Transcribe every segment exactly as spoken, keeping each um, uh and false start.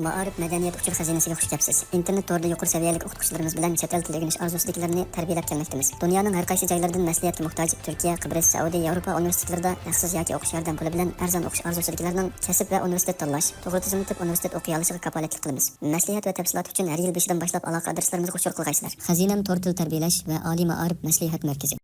مائارىپ مەدەنىيەت ئۇچۇر خەزىنىسىگە خۇش كەپسىز. ئىنتېرنېت تورىدا يۇقىرى سەۋىيەلىك ئوقۇتقۇچىلىرىمىز بىلەن چەت ئەل تىلى ئۆگىنىش ئارزۇسىدىكىلەرنى تەربىيەلەپ كەلمەكتىمىز. دۇنيانىڭ ھەر قايسى جايلىرىدىن مەسلىھەتكە موھتاج تۈركىيە، قىبرىس، سەئۇدى، ياۋروپا ئۇنىۋېرسىتېتلىرىدا ھەقسىز ياكى ئوقۇش ياردەم پۇلى بىلەن ئەرزان ئوقۇش ئارزۇسىدىكىلەرنىڭ كەسىپ ۋە ئۇنىۋېرسىتېت تاللاش، توغرا تىزىملىتىپ ئۇنىۋېرسىتېت ئوقۇيالىشىغا كاپالەتلىك قىلىمىز. مەسلىھەت ۋە تەپسىلات ئۈچۈن ھەر يىل بېشىدىن باشلاپ ئالاقە ئادرېسلىرىمىزغا ئۇچۇر قىلغايسىلەر. خەزىنەم تور تىل تەربىيەلەش ۋە ئالىي مائارىپ مەسلىھەت مەركىزى.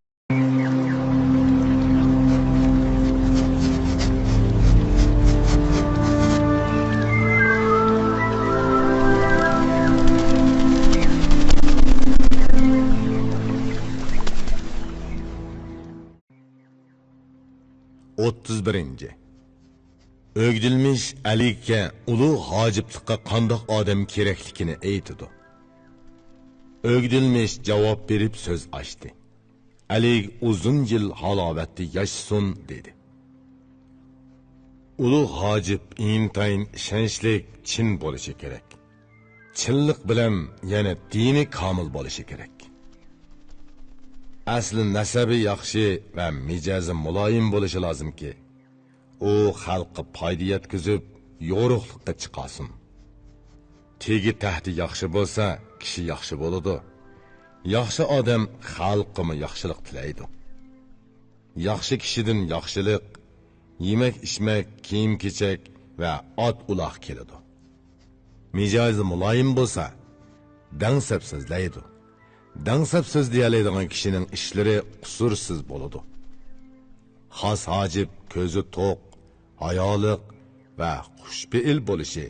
ئوتتۇز بىرىنچى. ئۆگدۈلمىش ئەلىگە ئۇلۇغ ھاجىپلىققا قانداق ئادەم كېرەكلىكىنى ئېيتىدۇ. ئۆگدۈلمىش جاۋاب بېرىپ سۆز ئاچتى. ئەلىگ ئۇزۇن يىل ھالاۋەتتە ياشىسۇن، دېدى. ئۇلۇغ ھاجىپ ئىنتايىن ئىشەنچلىك، چىن بولۇشى كېرەك. چىنلىق بىلەن يەنە دىنى كامىل بولۇشى كېرەك. ئەسلى نەسەبى ياخشى ۋە مىجەزى مۇلايىم بولۇشى لازىمكى، ئۇ خەلققە پايدا يەتكۈزۈپ، يورۇقلۇققا چىقارسۇن. تېگى تەھتى ياخشى بولسا، كىشى ياخشى بولىدۇ. ياخشى ئادەم خەلققىمۇ ياخشىلىق تىلەيدۇ. ياخشى كىشىدىن ياخشىلىق، يېمەك-ئىچمەك، كىيىم-كېچەك ۋە ئات-ئۇلاغ كېلىدۇ. مىجەزى مۇلايىم بولسا، دەڭسەپ سۆزلەيدۇ. دەڭسەپ سۆزلىيەلەيدىغان كىشىنىڭ ئىشلىرى قۇسۇرسىز بولىدۇ. خاس ھاجىپ كۆزى توق، ھايالىق ۋە خۇشپېئىل بولۇشى،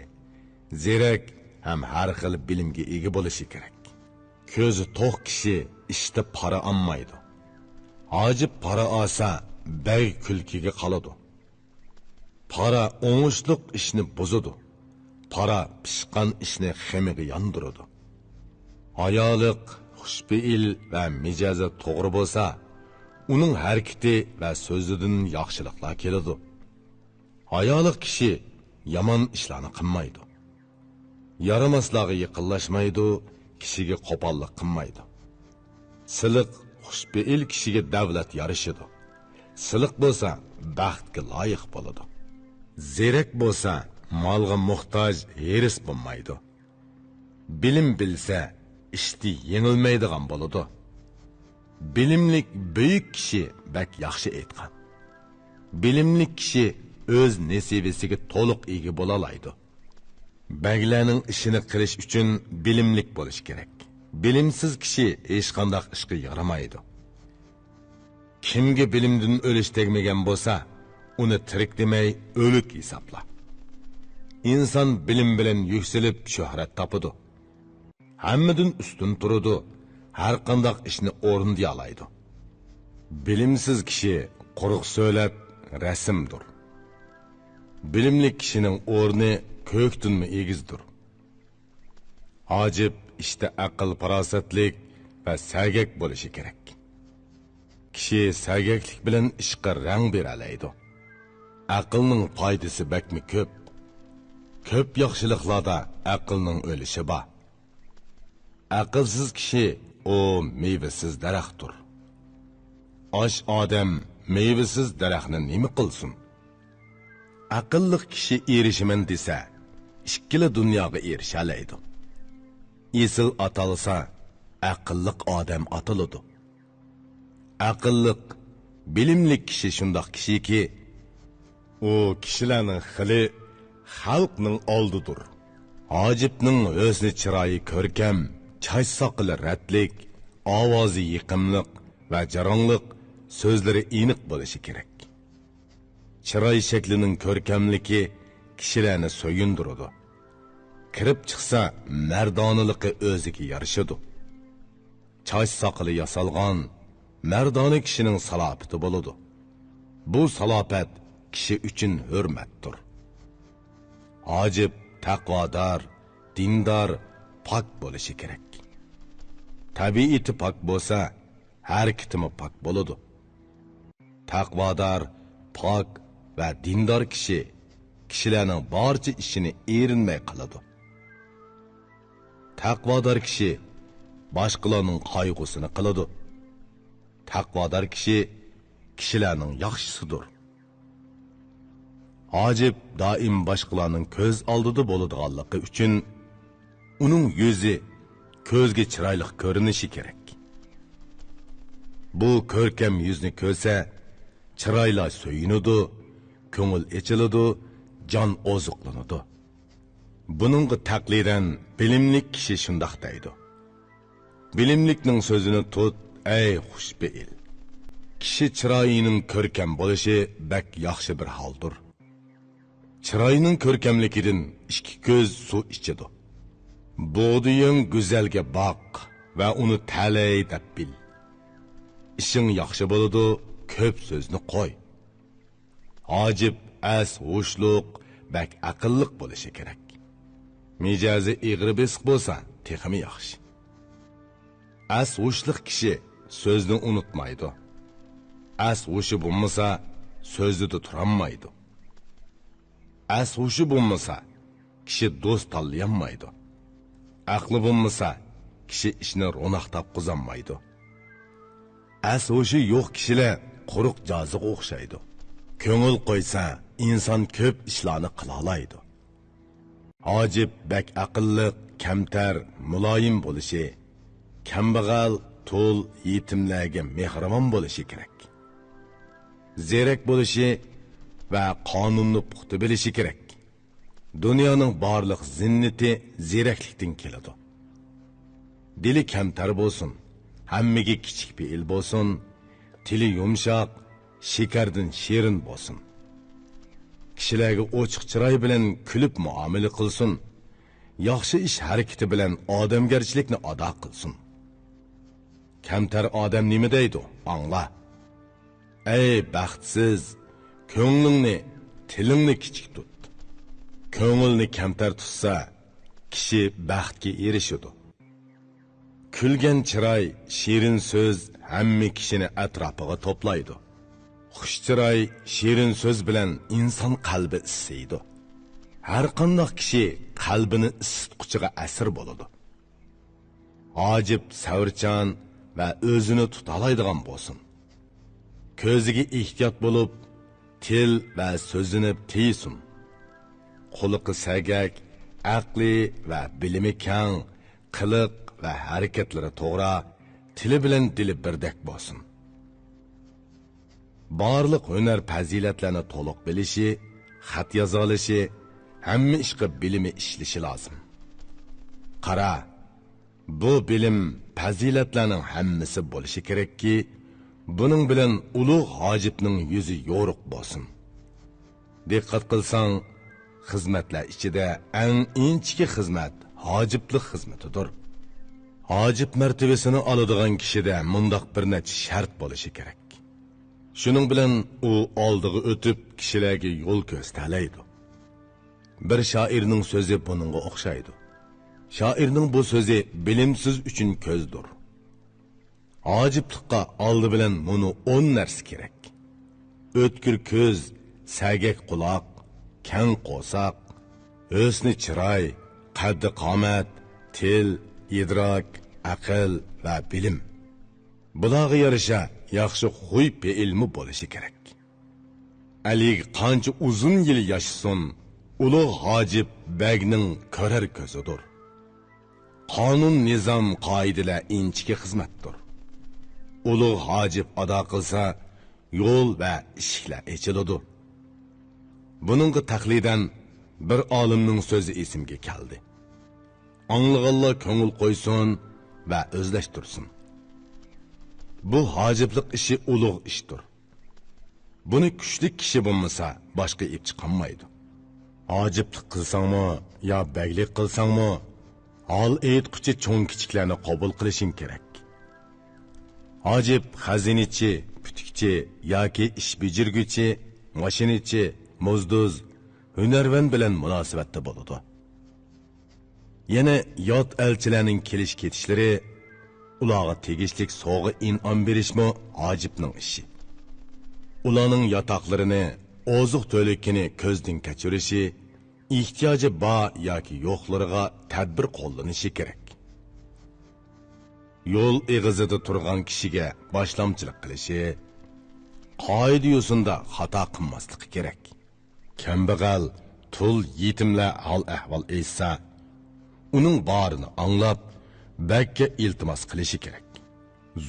زېرەك ھەم ھەر خىل بىلىمگە ئىگە بولۇشى كېرەك. كۆزى توق كىشى ئىشتا پارا ئالمايدۇ. ھاجىپ پارا ئالسا، بەگ كۈلكىگە قالىدۇ. پارا ئوڭۇشلۇق ئىشنى بۇزىدۇ. پارا پىشقان ئىشنى خېمىگە ياندۇرىدۇ. ھايالىق، خۇشپېئىل ۋە مىجەزى توغرا بولسا، ئۇنىڭ ھەرىكىتى ۋە سۆزىدىن ياخشىلىقلار كېلىدۇ. ھايالىق كىشى يامان ئىشلارنى قىلمايدۇ. يارىماسلارغا يېقىنلاشمايدۇ، كىشىگە قوپاللىق قىلمايدۇ. سىلىق، خۇشپېئىل كىشىگە دەۋلەت يارىشىدۇ. سىلىق بولسا، بەختكە لايىق بولىدۇ. زېرەك بولسا، مالغا موھتاج، ھېرىس بولمايدۇ. بىلىم بىلسە، ئىشتا يېڭىلمەيدىغان بولىدۇ. بىلىملىك بۈيۈك كىشى بەك ياخشى ئېيتقان. بىلىملىك كىشى ئۆز نېسىۋىسىگە تولۇق ئىگە بولالايدۇ. بەگلەرنىڭ ئىشىنى قىلىش ئۈچۈن بىلىملىك بولۇش كېرەك. بىلىمسىز كىشى ھېچقانداق ئىشقا يارىمايدۇ. كىمگە بىلىمدىن ئۈلۈش تەگمىگەن بولسا، ئۇنى تىرىك دېمەي، ئۆلۈك ھېسابلا. ئىنسان بىلىم بىلەن يۈكسىلىپ شۆھرەت تاپىدۇ. ھەممىدىن ئۈستۈن تۇرىدۇ، ھەرقانداق ئىشنى ئورۇندىيالايدۇ. بىلىمسىز كىشى قۇرۇق سۆلەپ، رەسىمدۇر. بىلىملىك كىشىنىڭ ئورنى كۆكتىنمۇ ئېگىزدۇر. ھاجىپ ئىشتا ئەقىل-پاراسەتلىك ۋە سەگەك بولۇشى كېرەك. كىشى سەگەكلىك بىلەن ئىشقا رەڭ بېرەلەيدۇ. ئەقىلنىڭ پايدىسى بەكمۇ كۆپ. كۆپ ياخشىلىقلاردا ئەقىلنىڭ ئۈلۈشى بار. ئەقىلسىز كىشى ئۇ مېۋىسىز دەرەختۇر. ئاچ ئادەم مېۋىسىز دەرەخنى نېمە قىلسۇن؟ ئەقىللىق كىشى ئېرىشىمەن دېسە، ئىككىلا دۇنياغا ئېرىشەلەيدۇ. ئېسىل ئاتالسا، ئەقىللىق ئادەم ئاتىلىدۇ. ئەقىللىق، بىلىملىك كىشى شۇنداق كىشىكى، ئۇ كىشىلەرنىڭ خىلى خەلقنىڭ ئالدىدۇر. ھاجىپنىڭ ھۆسنى چىرايى كۆركەم، چاچ ساقىلى رەتلىك، ئاۋازى يېقىملىق ۋە جاراڭلىق، سۆزلىرى ئېنىق بولۇشى كېرەك. چىراي شەكلىنىڭ كۆركەملىكى كىشىلەرنى سۆيۈندۈرىدۇ. كىرىپ چىقسا، مەردانىلىقى ئۆزىگە يارىشىدۇ. چاچ ساقىلى ياسالغان، مەردانە كىشىنىڭ سالاپىتى بولىدۇ. بۇ سالاپەت كىشى ئۈچۈن ھۆرمەتتۇر. ھاجىپ تەقۋادار، دىندار، پاك بولۇشى كېرەك. تەبىئىتى پاك بولسا، ھەرىكىتىمۇ پاك بولىدۇ. تەقۋادار، پاك ۋە دىندار كىشى كىشىلەرنىڭ بارچە ئىشىنى ئېرىنمەي قىلىدۇ. تەقۋادار كىشى باشقىلارنىڭ قايغۇسىنى قىلىدۇ. تەقۋادار كىشى كىشىلەرنىڭ ياخشىسىدۇر. ھاجىپ دائىم باشقىلارنىڭ كۆز ئالدىدا بولىدىغانلىقى ئۈچۈن، ئۇنىڭ يۈزى كۆزگە چىرايلىق كۆرۈنۈشى كېرەك. بۇ كۆركەم يۈزنى كۆرسە، چىرايلار سۆيۈنىدۇ، كۆڭۈل ئېچىلىدۇ، جان ئوزۇقلىنىدۇ. بۇنىڭغا تەقلىدەن بىلىملىك كىشى شۇنداق دەيدۇ: «بىلىملىكنىڭ سۆزىنى تۇت، ئەي خۇشپېئىل! كىشى چىرايىنىڭ كۆركەم بولۇشى بەك ياخشى بىر ھالدۇر. چىراينىڭ كۆركەملىكىدىن ئىككى كۆز سۇ ئىچىدۇ. بۇغدىيىڭ گۈزەلگە باق ۋە ئۇنى تەلەي دەپ بىل. ئىشىڭ ياخشى بولىدۇ، كۆپ سۆزنى قوي.» ھاجىپ ئەس ھوشلۇق، بەك ئەقىللىق بولۇشى كېرەك. مىجەزى ئېغىر بېسىق بولسا، تېخىمۇ ياخشى. ئەس ھوشلۇق كىشى سۆزنى ئۇنتۇمايدۇ. ئەس ھوشى بولمىسا، سۆزىدە تۇرالمايدۇ. ئەس ھوشى بولمىسا، كىشى دوست تاللىيالمايدۇ. ئەقلى بولمىسا، كىشى ئىشنى روناق تاپقۇزالمايدۇ. ئەس ھوشى يوق كىشىلەر قۇرۇق جازىغا ئوخشايدۇ. كۆڭۈل قويسا، ئىنسان كۆپ ئىشلارنى قىلالايدۇ. ھاجىپ بەك ئەقىللىق، كەمتەر، مۇلايىم بولۇشى، كەمبەغەل، تۇل، يېتىملەرگە مېھرىبان بولۇشى كېرەك. زېرەك بولۇشى ۋە قانۇننى پۇختا بىلىشى كېرەك. دۇنيانىڭ بارلىق زىننىتى زېرەكلىكتىن كېلىدۇ. دىلى كەمتەر بولسۇن، ھەممىگە كىچىك پېئىل بولسۇن، تىلى يۇمشاق، شېكەردىن شېرىن بولسۇن. كىشىلەرگە ئوچۇق چىراي بىلەن كۈلۈپ مۇئامىلە قىلسۇن، ياخشى ئىش ھەرىكىتى بىلەن ئادەمگەرچىلىكنى ئادا قىلسۇن. كەمتەر ئادەم نېمە دەيدۇ؟ ئاڭلا. ئەي بەختسىز، كۆڭلۈڭنى، تىلىڭنى كىچىك تۇت. كۆڭۈلنى كەمتەر تۇتسا، كىشى بەختكە ئېرىشىدۇ. كۈلگەن چىراي، شېرىن سۆز ھەممە كىشىنى ئەتراپىغا توپلايدۇ. خۇش چىراي، شېرىن سۆز بىلەن ئىنسان قەلبى ئىسسىيدۇ. ھەرقانداق كىشى قەلبىنى ئىسسىتقۇچىغا ئەسىر بولىدۇ. ھاجىپ سەۋرچان ۋە ئۆزىنى تۇتالايدىغان بولسۇن. كۆزىگە ئېھتىيات بولۇپ، تىل ۋە سۆزىنى تىيسۇن. قۇلىقى سەگەك، ئەقلى ۋە بىلىمى كەڭ، قىلىق ۋە ھەرىكەتلىرى توغرا، تىلى بىلەن دىلى بىردەك بولسۇن. بارلىق ھۈنەر پەزىلەتلەرنى تولۇق بىلىشى، خەت يازالىشى، ھەممە ئىشقا بىلىمى ئىشلىشى لازىم. قارا، بۇ بىلىم پەزىلەتلەرنىڭ ھەممىسى بولۇشى كېرەككى، بۇنىڭ بىلەن ئۇلۇغ ھاجىپنىڭ يۈزى يورۇق بولسۇن. دىققەت قىلساڭ، خىزمەتلەر ئىچىدە ئەڭ ئىنچىكە خىزمەت ھاجىپلىق خىزمىتىدۇر. ھاجىپ مەرتىۋىسىنى ئالىدىغان كىشىدە مۇنداق بىر نەچچە شەرت بولۇشى كېرەك. شۇنىڭ بىلەن ئۇ ئالدىغا ئۆتۈپ، كىشىلەرگە يول كۆرسىتەلەيدۇ. بىر شائىرنىڭ سۆزى بۇنىڭغا ئوخشايدۇ. شائىرنىڭ بۇ سۆزى بىلىمسىز ئۈچۈن كۆزدۇر. ھاجىپلىققا ئالدى بىلەن مۇنۇ ئون نەرسە كېرەك: ئۆتكۈر كۆز، سەگەك قۇلاق، كەڭ قورساق، ھۆسنى چىراي، قەددى قامەت، تىل، ئىدراك، ئەقىل ۋە بىلىم. بۇلارغا يارىشا ياخشى خۇي پېئىلمۇ بولۇشى كېرەك. ئەلىگە قانچە ئۇزۇن يىل ياشىسۇن، ئۇلۇغ ھاجىپ بەگنىڭ كۆرەر كۆزىدۇر. قانۇن، نىزام، قائىدىلەر ئىنچىكە خىزمەتتۇر. ئۇلۇغ ھاجىپ ئادا قىلسا، يول ۋە ئىشىكلەر ئېچىلىدۇ. بۇنىڭغا تەقلىدەن بىر ئالىمنىڭ سۆزى ئېسىمگە كەلدى: ئاڭلىغانلار كۆڭۈل قويسۇن ۋە ئۆزلەشتۈرسۇن. بۇ ھاجىپلىق ئىشى ئۇلۇغ ئىشتۇر. بۇنى كۈچلۈك كىشى بولمىسا، باشقا ئېلىپ چىقالمايدۇ. ھاجىپلىق قىلساڭمۇ يا بەگلىك قىلساڭمۇ، ھال ئېيتقۇچى چوڭ-كىچىكلەرنى قوبۇل قىلىشىڭ كېرەك. ھاجىپ خەزىنىچى، پۈتۈكچى ياكى ئىش بېجىرگۈچى، ماشىنىچى، موزدۇز، ھۈنەرۋەن بىلەن مۇناسىۋەتتە بولىدۇ. يەنە يات ئەلچىلەرنىڭ كېلىش-كېتىشلىرى، ئۇلارغا تېگىشلىك سوۋغا-ئىنئام بېرىشمۇ ھاجىپنىڭ ئىشى. ئۇلارنىڭ ياتاقلىرىنى، ئوزۇق-تۈلۈكىنى كۆزدىن كەچۈرۈشى، ئېھتىياجى بار ياكى يوقلىرىغا تەدبىر قوللىنىشى كېرەك. يول ئېغىزىدا تۇرغان كىشىگە باشلامچىلىق قىلىشى، قائىدە-يوسۇندا خاتا قىلماسلىقى كېرەك. كەمبەغەل، تۇل يېتىملەر ھال-ئەھۋال ئېيتسا، ئۇنىڭ بارىنى ئاڭلاپ، بەگكە ئىلتىماس قىلىشى كېرەك.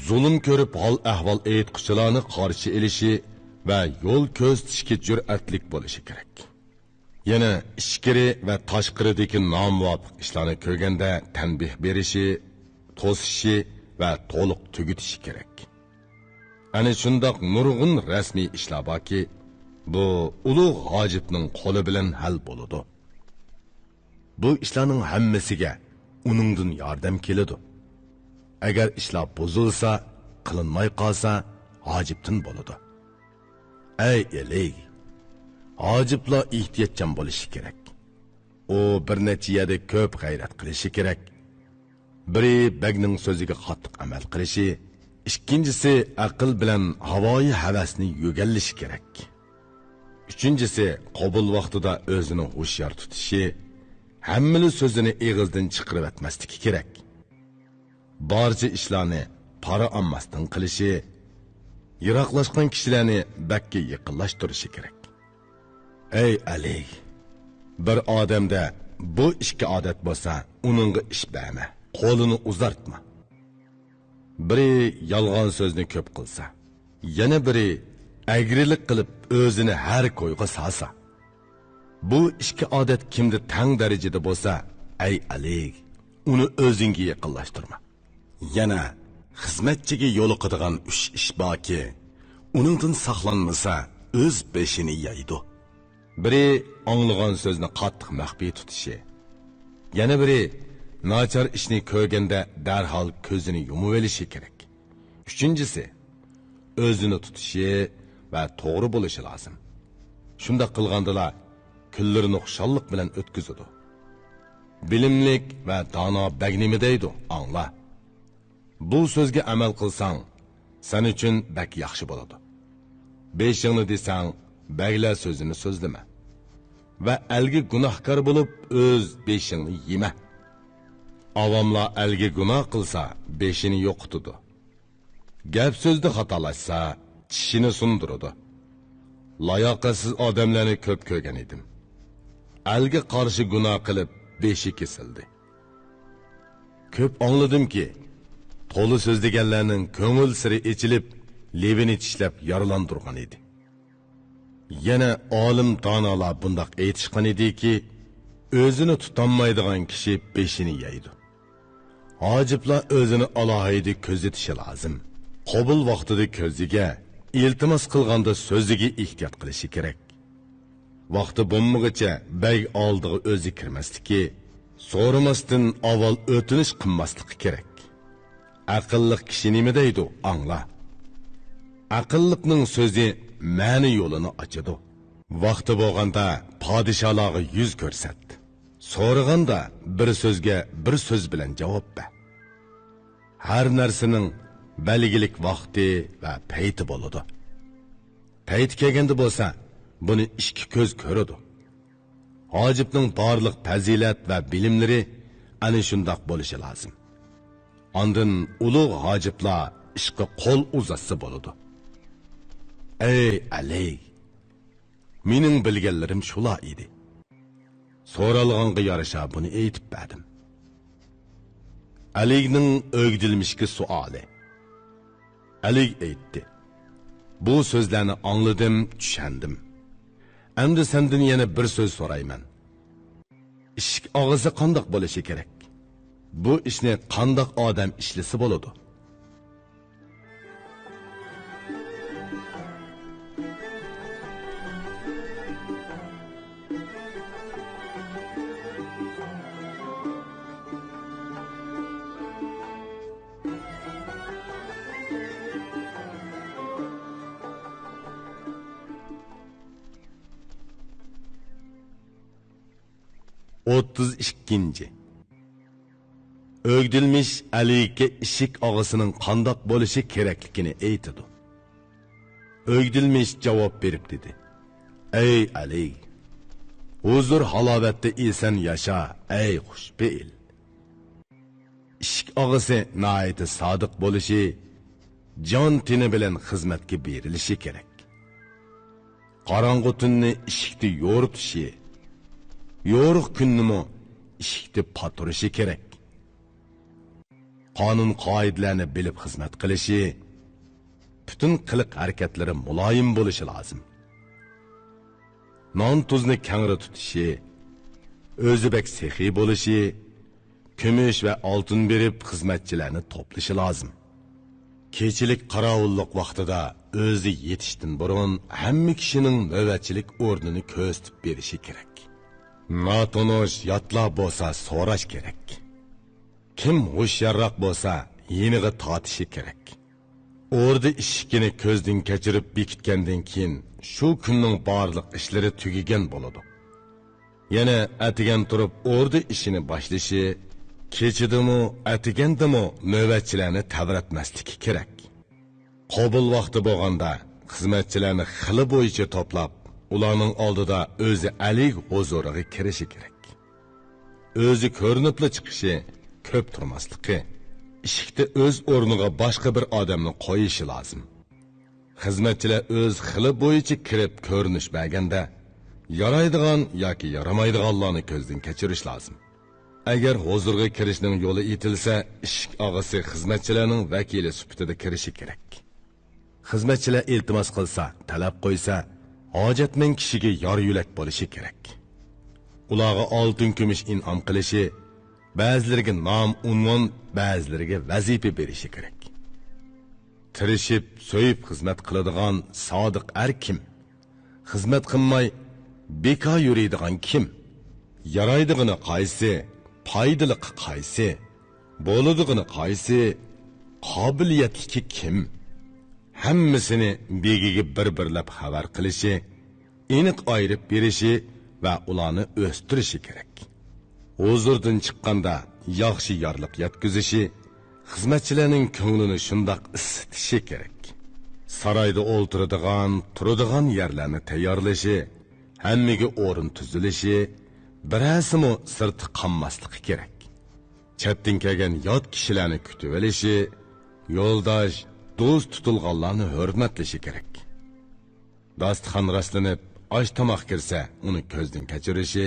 زۇلۇم كۆرۈپ ھال-ئەھۋال ئېيتقۇچىلارنى قارشى ئېلىشى ۋە يول كۆرسىتىشكە جۈرئەتلىك بولۇشى كېرەك. يەنە ئىچكىرى ۋە تاشقىرىدىكى نامۇۋاپىق ئىشلارنى كۆرگەندە تەنبىھ بېرىشى، توسۇشى ۋە تولۇق تۈگىتىشى كېرەك. ئەنە شۇنداق نۇرغۇن رەسمىي ئىشلار باركى، بۇ ئۇلۇغ ھاجىپنىڭ قولى بىلەن ھەل بولىدۇ. بۇ ئىشلارنىڭ ھەممىسىگە ئۇنىڭدىن ياردەم كېلىدۇ. ئەگەر ئىشلار بۇزۇلسا، قىلىنماي قالسا، ھاجىپتىن بولىدۇ. ئەي ئەلى! ھاجىپلار ئېھتىياتچان بولۇشى كېرەك. ئۇ بىر نەچچە يەردە كۆپ غەيرەت قىلىشى كېرەك. بىرى بەگنىڭ سۆزىگە قاتتىق ئەمەل قىلىشى، ئىككىنچىسى ئەقىل بىلەن ھاۋايى ھەۋەسنى يۆگەنلىشى كېرەك. ئۈچىنچىسى قوبۇل ۋاقتىدا ئۆزىنى ھوشيار تۇتۇشى، ھەممىلا سۆزىنى ئېغىزدىن چىقىرىۋەتمەسلىكى كېرەك. بارچە ئىشلارنى پارا ئالماستىن قىلىشى، يىراقلاشقان كىشىلەرنى بەگكە يېقىنلاشتۇرۇشى كېرەك. ئەي ئەلى! بىر ئادەمدە بۇ ئىككى ئادەت بولسا، ئۇنىڭغا ئىش بەرمە، قولىنى ئۇزارتما. بىرى يالغان سۆزنى كۆپ قىلسا، يەنە بىرى ئەگرىلىك قىلىپ ئۆزىنى ھەر كويغا سالسا، بۇ ئىككى ئادەت كىمدە تەڭ دەرىجىدە بولسا، ئەي ئەلى، ئۇنى ئۆزۈڭگە يېقىنلاشتۇرما. يەنە خىزمەتچىگە يولۇقىدىغان ئۈچ ئىش باركى، ئۇنىڭدىن ساقلانمىسا، ئۆز بېشىنى يەيدۇ. بىرى ئاڭلىغان سۆزنى قاتتىق مەخپىي تۇتۇشى، يەنە بىرى ناچار ئىشنى كۆرگەندە دەرھال كۆزىنى يۇمۇۋېلىشى كېرەك. ئۈچىنچىسى، ئۆزىنى تۇتۇشى ۋە توغرا بولۇشى لازىم. شۇنداق قىلغاندىلا، كۈنلىرىنى خۇشاللىق بىلەن ئۆتكۈزىدۇ. بىلىملىك ۋە دانا بەگ نېمە دەيدۇ، ئاڭلا. بۇ سۆزگە ئەمەل قىلساڭ، سەن ئۈچۈن بەك ياخشى بولىدۇ. بېشىڭنى دېسەڭ، بەگلەر سۆزىنى سۆزلىمە. ۋە ئەلگە گۇناھكار بولۇپ، ئۆز بېشىڭنى يېمە. ئاۋاملار ئەلگە گۇناھ قىلسا، بېشىنى يوقىتىدۇ. گەپ سۆزدە خاتالاشسا، چىشىنى سۇندۇرىدۇ. لاياقەتسىز ئادەملەرنى كۆپ كۆرگەن ئىدىم. ئەلگە قارشى گۇناھ قىلىپ، بېشى كېسىلدى. كۆپ ئاڭلىدىمكى، تولا سۆزلىگەنلەرنىڭ كۆڭۈل سىرى ئېچىلىپ، لېۋىنى چىشلەپ يارىلاندۇرغان ئىدى. يەنە ئالىم دانالار بۇنداق ئېيتىشقان ئىدىكى، ئۆزىنى تۇتالمايدىغان كىشى بېشىنى يەيدۇ. ھاجىپلار ئۆزىنى ئالاھىدە كۆزىتىشى لازىم. قوبۇل ۋاقتىدا كۆزىگە، ئىلتىماس قىلغاندا سۆزىگە ئېھتىيات قىلىشى كېرەك. ۋاقتى بولمىغۇچە بەگ ئالدىغا ئۆزى كىرمەسلىكى، سورىماستىن ئاۋۋال ئۆتۈنۈش قىلماسلىقى كېرەك. ئەقىللىق كىشى نېمە دەيدۇ، ئاڭلا. ئەقىللىقنىڭ سۆزى مەنە يولىنى ئاچىدۇ. ۋاقتى بولغاندا پادىشاھلارغا يۈز كۆرسەت. سورىغاندا بىر سۆزگە بىر سۆز بىلەن جاۋاب بەر. ھەر نەرسىنىڭ بەلگىلىك ۋاقتى ۋە پەيتى بولىدۇ. پەيتى كەلگەندە بولسا، بۇنى ئىككى كۆز كۆرىدۇ. ھاجىپنىڭ بارلىق پەزىلەت ۋە بىلىملىرى ئەنە شۇنداق بولۇشى لازىم. ئاندىن ئۇلۇغ ھاجىپلار ئىشقا قول ئۇزاتسا بولىدۇ. ئەي ئەلى! مېنىڭ بىلگەنلىرىم شۇلار ئىدى. سورالغانغا يارىشا بۇنى ئېيتىپ بەردىم. ئەلىگنىڭ ئۆگدىلمىشكە سوئالى. ئەلىگ ئېيتتى: بۇ سۆزلەرنى ئاڭلىدىم، چۈشەندىم. ئەمدى سەندىن يەنە بىر سۆز سورايمەن. ئىشىك ئاغىسى قانداق بولۇشى كېرەك؟ بۇ ئىشنى قانداق ئادەم ئىشلىسە بولىدۇ؟ ئوتتۇز ئىككىنچى. ئۆگدۈلمىش ئەلىگە ئىشىك ئاغىسىنىڭ قانداق بولۇشى كېرەكلىكىنى ئېيتىدۇ. ئۆگدۈلمىش جاۋاب بېرىپ دېدى: ئەي ئەلى! ھۇزۇر ھالاۋەتتە ئېسەن ياشا، ئەي خۇشپېئىل! ئىشىك ئاغىسى ناھايىتى سادىق بولۇشى، جان تېنى بىلەن خىزمەتكە بېرىلىشى كېرەك. قاراڭغۇ تۈننى ئىشىكتە يورۇتۇشى، يورۇق كۈننىمۇ ئىشىكتە پاتۇرۇشى كېرەك. قانۇن-قائىدىلەرنى بىلىپ خىزمەت قىلىشى، پۈتۈن قىلىق-ھەرىكەتلىرى مۇلايىم بولۇشى لازىم. نان-تۇزنى كەڭرى تۇتۇشى، ئۆزى بەك سېخىي بولۇشى، كۈمۈش ۋە ئالتۇن بېرىپ خىزمەتچىلەرنى توپلىشى لازىم. كېچىلىك قاراۋۇللۇق ۋاقتىدا ئۆزى يېتىشتىن بۇرۇن ھەممە كىشىنىڭ نۆۋەتچىلىك ئورنىنى كۆرسىتىپ بېرىشى كېرەك. ناتونۇش ياتلار بولسا سوراش كېرەك. كىم ھوشيارراق بولسا يېنىغا تارتىشى كېرەك. ئوردا ئىشىكىنى كۆزدىن كەچۈرۈپ بېكىتكەندىن كېيىن شۇ كۈننىڭ بارلىق ئىشلىرى تۈگىگەن بولىدۇ. يەنە ئەتىگەن تۇرۇپ ئوردا ئىشىنى باشلىشى، كېچىدىمۇ، ئەتىگەندىمۇ نۆۋەتچىلەرنى تەۋرەتمەسلىكى كېرەك. قوبۇل ۋاقتى بولغاندا خىزمەتچىلەرنى خىلى بويىچە توپلاپ، ئۇلارنىڭ ئالدىدا ئۆزى ئەلىگ ھۇزۇرىغا كىرىشى كېرەك. ئۆزى كۆرۈنۈپلا چىقىشى، كۆپ تۇرماسلىقى، ئىشىكتە ئۆز ئورنىغا باشقا بىر ئادەمنى قويۇشى لازىم. خىزمەتچىلەر ئۆز خىلى بويىچە كىرىپ كۆرۈنۈش بەرگەندە، يارايدىغان ياكى يارىمايدىغانلارنى كۆزدىن كەچۈرۈش لازىم. ئەگەر ھۇزۇرغا كىرىشنىڭ يولى ئېيتىلسە، ئىشىك ئاغىسى خىزمەتچىلەرنىڭ ۋەكىلى سۈپىتىدە كىرىشى كېرەك. خىزمەتچىلەر ئىلتىماس قىلسا، تەلەپ قويسا، ھاجەتمەن كىشىگە يار-يۆلەك بولۇشى كېرەك. ئۇلارغا ئالتۇن-كۈمۈش ئىنئام قىلىشى، بەزىلىرىگە نام، ئۇنۋان، بەزىلىرىگە ۋەزىپە بېرىشى كېرەك. تىرىشىپ، سۆيۈپ خىزمەت قىلىدىغان سادىق ئەر كىم؟ خىزمەت قىلماي بىكار يۈرىدىغان كىم؟ يارايدىغىنى قايسى؟ پايدىلىقى قايسى؟ بولىدىغىنى قايسى؟ قابىلىيەتلىكى كىم؟ ھەممىسىنى بېگىگە بىر-بىرلەپ خەۋەر قىلىشى، ئېنىق ئايرىپ بېرىشى ۋە ئۇلارنى ئۆستۈرۈشى كېرەك. ھۇزۇردىن چىققاندا ياخشى يارلىق يەتكۈزۈشى، خىزمەتچىلەرنىڭ كۆڭلىنى شۇنداق ئىسسىتىشى كېرەك. سارايدا ئولتۇرىدىغان، تۇرىدىغان يەرلەرنى تەييارلىشى، ھەممىگە ئورۇن تۈزۈلۈشى، بىرەرسىمۇ سىرتتا قالماسلىقى كېرەك. چەتتىن كەلگەن يات كىشىلەرنى كۈتۈۋېلىشى، يولداش، دوست تۇتۇلغانلارنى ھۆرمەتلىشى كېرەك. داستىخان راسلىنىپ، ئاش-تاماق كىرسە، ئۇنى كۆزدىن كەچۈرۈشى،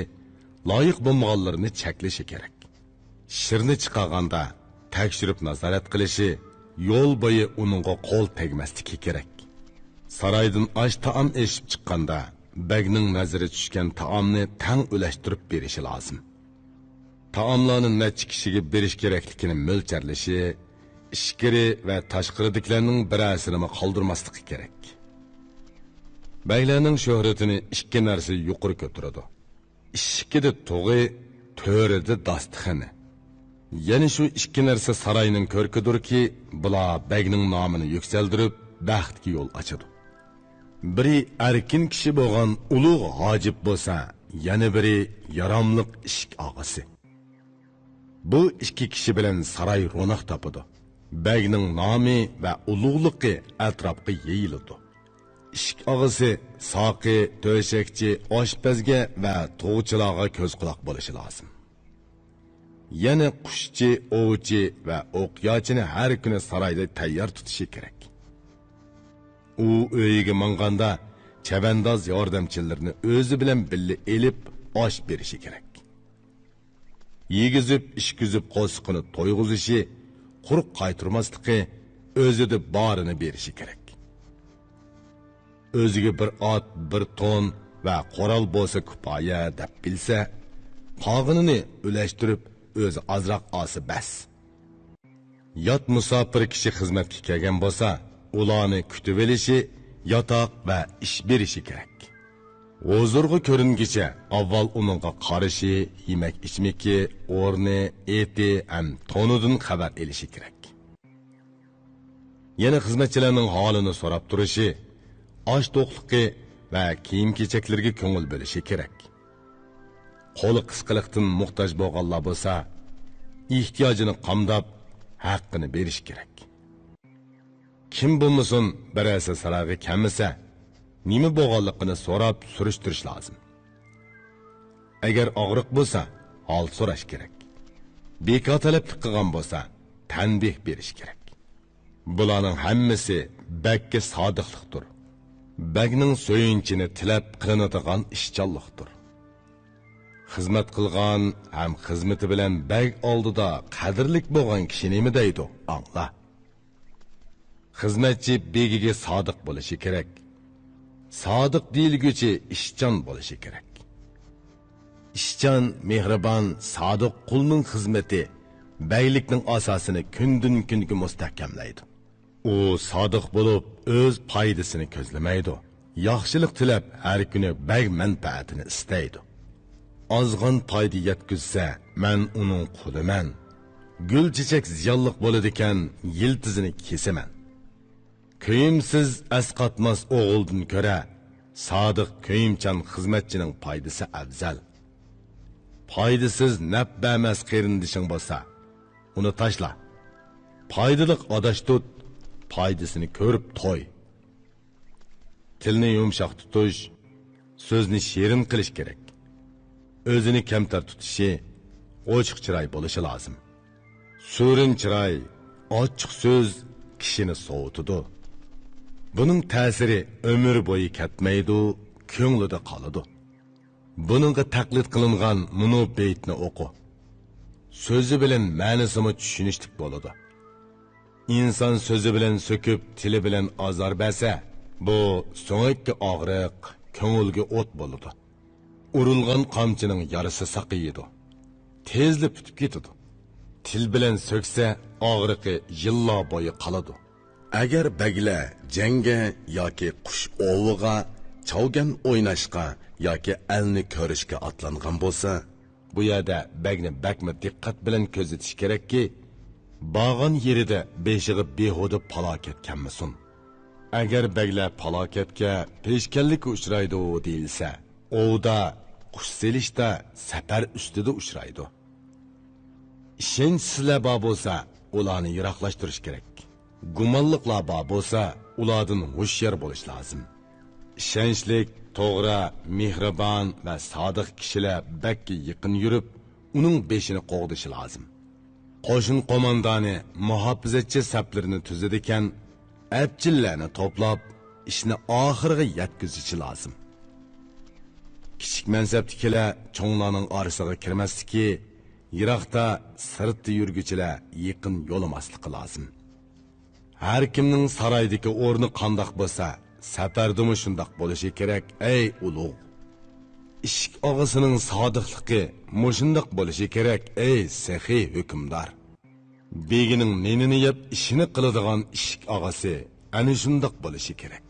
لايىق بولمىغانلىرىنى چەكلىشى كېرەك. شىرنى چىقارغاندا تەكشۈرۈپ نازارەت قىلىشى، يول بويى ئۇنىڭغا قول تەگمەسلىكى كېرەك. سارايدىن ئاش-تائام ئېشىپ چىققاندا، بەگنىڭ نەزىرى چۈشكەن تائامنى تەڭ ئۈلەشتۈرۈپ بېرىشى لازىم. تائاملارنى نەچچە كىشىگە بېرىش كېرەكلىكىنى مۆلچەرلىشى، ئىچكىرى ۋە تاشقىرىدىكىلەرنىڭ بىرەرسىنىمۇ قالدۇرماسلىقى كېرەك. بەگلەرنىڭ شۆھرىتىنى ئىككى نەرسە يۇقىرى كۆتۈرىدۇ. ئىشىكىدە تۇغى، تۆرىدە داستىخىنى. يەنە شۇ ئىككى نەرسە ساراينىڭ كۆركىدۇركى، بۇلار بەگنىڭ نامىنى يۈكسەلدۈرۈپ، بەختكە يول ئاچىدۇ. بىرى ئەركىن كىشى بولغان ئۇلۇغ ھاجىپ بولسا، يەنە بىرى ياراملىق ئىشىك ئاغىسى. بۇ ئىككى كىشى بىلەن ساراي روناق تاپىدۇ. بەگنىڭ نامى ۋە ئۇلۇغلۇقى ئەتراپقا يېيىلىدۇ. ئىشىك ئاغىسى ساقى، تۆشەكچى، ئاشپەزگە ۋە تۇغچىلارغا كۆز-قۇلاق بولۇشى لازىم. يەنە قۇشچى، ئوۋچى ۋە ئوقياچىنى ھەر كۈنى سارايدا تەييار تۇتۇشى كېرەك. ئۇ ئۆيىگە ماڭغاندا، چەۋەنداز ياردەمچىلىرىنى ئۆزى بىلەن بىللە ئېلىپ، ئاش بېرىشى كېرەك. يېگۈزۈپ، ئىچكۈزۈپ، قورسىقىنى تويغۇزۇشى، قۇرۇق قايتۇرماسلىقى، ئۆزىدە بارىنى بېرىشى كېرەك. ئۆزىگە بىر ئات، بىر تون ۋە قورال بولسا كۇپايە دەپ بىلسە، قالغىنىنى ئۈلەشتۈرۈپ، ئۆزى ئازراق ئالسا بەس. يات مۇساپىر كىشى خىزمەتكە كەلگەن بولسا، ئۇلارنى كۈتۈۋېلىشى، ياتاق ۋە ئىش بېرىشى كېرەك. ھۇزۇرغا كۆرۈنگۈچە ئاۋۋال ئۇنىڭغا قارىشى، يېمەك-ئىچمىكى، ئورنى، ئېتى ھەم تونىدىن خەۋەر ئېلىشى كېرەك. يەنە خىزمەتچىلەرنىڭ ھالىنى سوراپ تۇرۇشى، ئاش توقلۇقى ۋە كىيىم-كېچەكلىرىگە كۆڭۈل بۆلۈشى كېرەك. قولى قىسقىلىقتىن موھتاج بولغانلار بولسا، ئېھتىياجىنى قامداپ، ھەققىنى بېرىشى كېرەك. كىم بولمىسۇن، بىرەرسى سارايغا كەلمىسە، نېمە بولغانلىقىنى سوراپ سۈرۈشتۈرۈش لازىم. ئەگەر ئاغرىق بولسا، ھال سوراش كېرەك. بىكار تەلەپلىك قىلغان بولسا، تەنبىھ بېرىش كېرەك. بۇلارنىڭ ھەممىسى بەگكە سادىقلىقتۇر. بەگنىڭ سۆيۈنچىنى تىلەپ قىلىنىدىغان ئىشچانلىقتۇر. خىزمەت قىلغان ھەم خىزمىتى بىلەن بەگ ئالدىدا قەدىرلىك بولغان كىشى نېمە دەيدۇ؟ ئاڭلا. خىزمەتچى بېگىگە سادىق بولۇشى كېرەك. سادىق دېيىلگۈچى ئىشچان بولۇشى كېرەك. ئىشچان، مېھرىبان، سادىق قۇلنىڭ خىزمىتى بەگلىكنىڭ ئاساسىنى كۈندىن-كۈنگە مۇستەھكەملەيدۇ. ئۇ سادىق بولۇپ، ئۆز پايدىسىنى كۆزلىمەيدۇ. ياخشىلىق تىلەپ، ھەر كۈنى بەگ مەنپەئەتىنى ئىستەيدۇ. ئازغان پايدا يەتكۈزسە، مەن ئۇنىڭ قۇلىمەن. گۈل-چېچەك زىيانلىق بولىدىكەن، يىلتىزىنى كېسىمەن. كۆيۈمسىز ئەسقاتماس ئوغۇلدىن كۆرە، سادىق كۆيۈمچان خىزمەتچىنىڭ پايدىسى ئەۋزەل. پايدىسىز، نەپ بەرمەس قېرىندىشىڭ بولسا، ئۇنى تاشلا. پايدىلىق ئاداش تۇت، پايدىسىنى كۆرۈپ توي. تىلنى يۇمشاق تۇتۇش، سۆزنى شېرىن قىلىش كېرەك. ئۆزىنى كەمتەر تۇتۇشى، ئوچۇق چىراي بولۇشى لازىم. سۈرۈن چىراي، ئاچچىق سۆز كىشىنى سوۋۇتىدۇ. بۇنىڭ تەسىرى ئۆمۈر بويى كەتمەيدۇ، كۆڭلىدە قالىدۇ. بۇنىڭغا تەقلىد قىلىنغان مۇنۇ بېيىتنى ئوقۇ. سۆزى بىلەن مەنىسىمۇ چۈشىنىشلىك بولىدۇ. ئىنسان سۆزى بىلەن سۆكۈپ، تىلى بىلەن ئازار بەرسە، بۇ سۆڭەككە ئاغرىق، كۆڭۈلگە ئوت بولىدۇ. ئۇرۇلغان قامچىنىڭ يارىسى ساقىيىدۇ. تېزلا پۈتۈپ كېتىدۇ. تىل بىلەن سۆكسە، ئاغرىقى يىللار بويى قالىدۇ. ئەگەر بەگلەر جەڭگە ياكى قۇش ئوۋىغا، چاۋگەن ئويناشقا ياكى ئەلنى كۆرۈشكە ئاتلانغان بولسا، بۇ يەردە بەگنى بەكمۇ دىققەت بىلەن كۆزىتىش كېرەككى، بارغان يېرىدە بېشىغا بىھۇدە پالاكەت كەلمىسۇن. ئەگەر بەگلەر پالاكەتكە، پېشكەللىككە ئۇچرايدۇ دېيىلسە، ئوۋدا، قۇش سېلىشتا، سەپەر ئۈستىدە ئۇچرايدۇ. ئىشەنچسىزلەر بار بولسا، ئۇلارنى يىراقلاشتۇرۇش كېرەك. گۇمانلىقلار بار بولسا، ئۇلاردىن ھوشيار بولۇش لازىم. ئىشەنچلىك، توغرا، مېھرىبان ۋە سادىق كىشىلەر بەگكە يېقىن يۈرۈپ، ئۇنىڭ بېشىنى قوغدىشى لازىم. قوشۇن قوماندانى مۇھاپىزەتچى سەپلىرىنى تۈزىدىكەن، ئەپچىللەرنى توپلاپ، ئىشنى ئاخىرىغا يەتكۈزۈشى لازىم. كىچىك مەنسەپتىكىلەر چوڭلارنىڭ ئارىسىغا كىرمەسلىكى، يىراقتا، سىرتتا يۈرگۈچىلەر يېقىن يولىماسلىقى لازىم. ھەر كىمنىڭ سارايدىكى ئورنى قانداق بولسا، سەپەردىمۇ شۇنداق بولۇشى كېرەك، ئەي ئۇلۇغ! ئىشىك ئاغىسىنىڭ سادىقلىقى مۇشۇنداق بولۇشى كېرەك، ئەي سېخىي ھۆكۈمدار! بېگىنىڭ نېنىنى يەپ ئىشىنى قىلىدىغان ئىشىك ئاغىسى ئەنە شۇنداق بولۇشى كېرەك.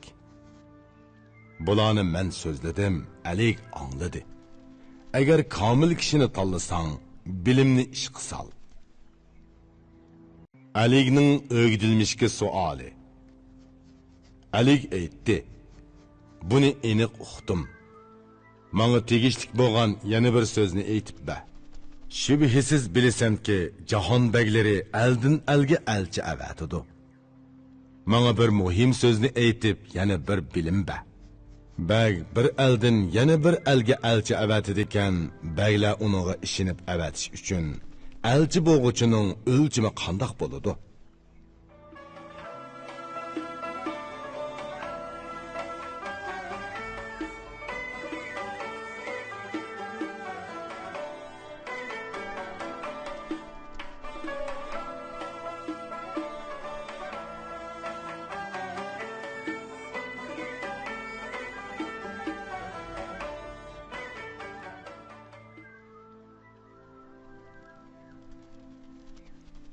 بۇلارنى مەن سۆزلىدىم، ئەلىگ ئاڭلىدى. ئەگەر كامىل كىشىنى تاللىساڭ، بىلىمنى ئىشقا سال. ئەلىگنىڭ ئۆگدۈلمىشكە سوئالى. ئەلىگ ئېيتتى: بۇنى ئېنىق ئۇقتۇم. ماڭا تېگىشلىك بولغان يەنە بىر سۆزنى ئېيتىپ بەر. شۈبھىسىز بىلىسەنكى، جاھان بەگلىرى ئەلدىن ئەلگە ئەلچى ئەۋەتىدۇ. ماڭا بىر مۇھىم سۆزنى ئېيتىپ، يەنە بىر بىلىم بەر. بەگ بىر ئەلدىن يەنە بىر ئەلگە ئەلچى ئەۋەتىدىكەن، بەگلەر ئۇنىڭغا ئىشىنىپ ئەۋەتىش ئۈچۈن، ئەلچى بولغۇچىنىڭ ئۆلچىمى قانداق بولىدۇ؟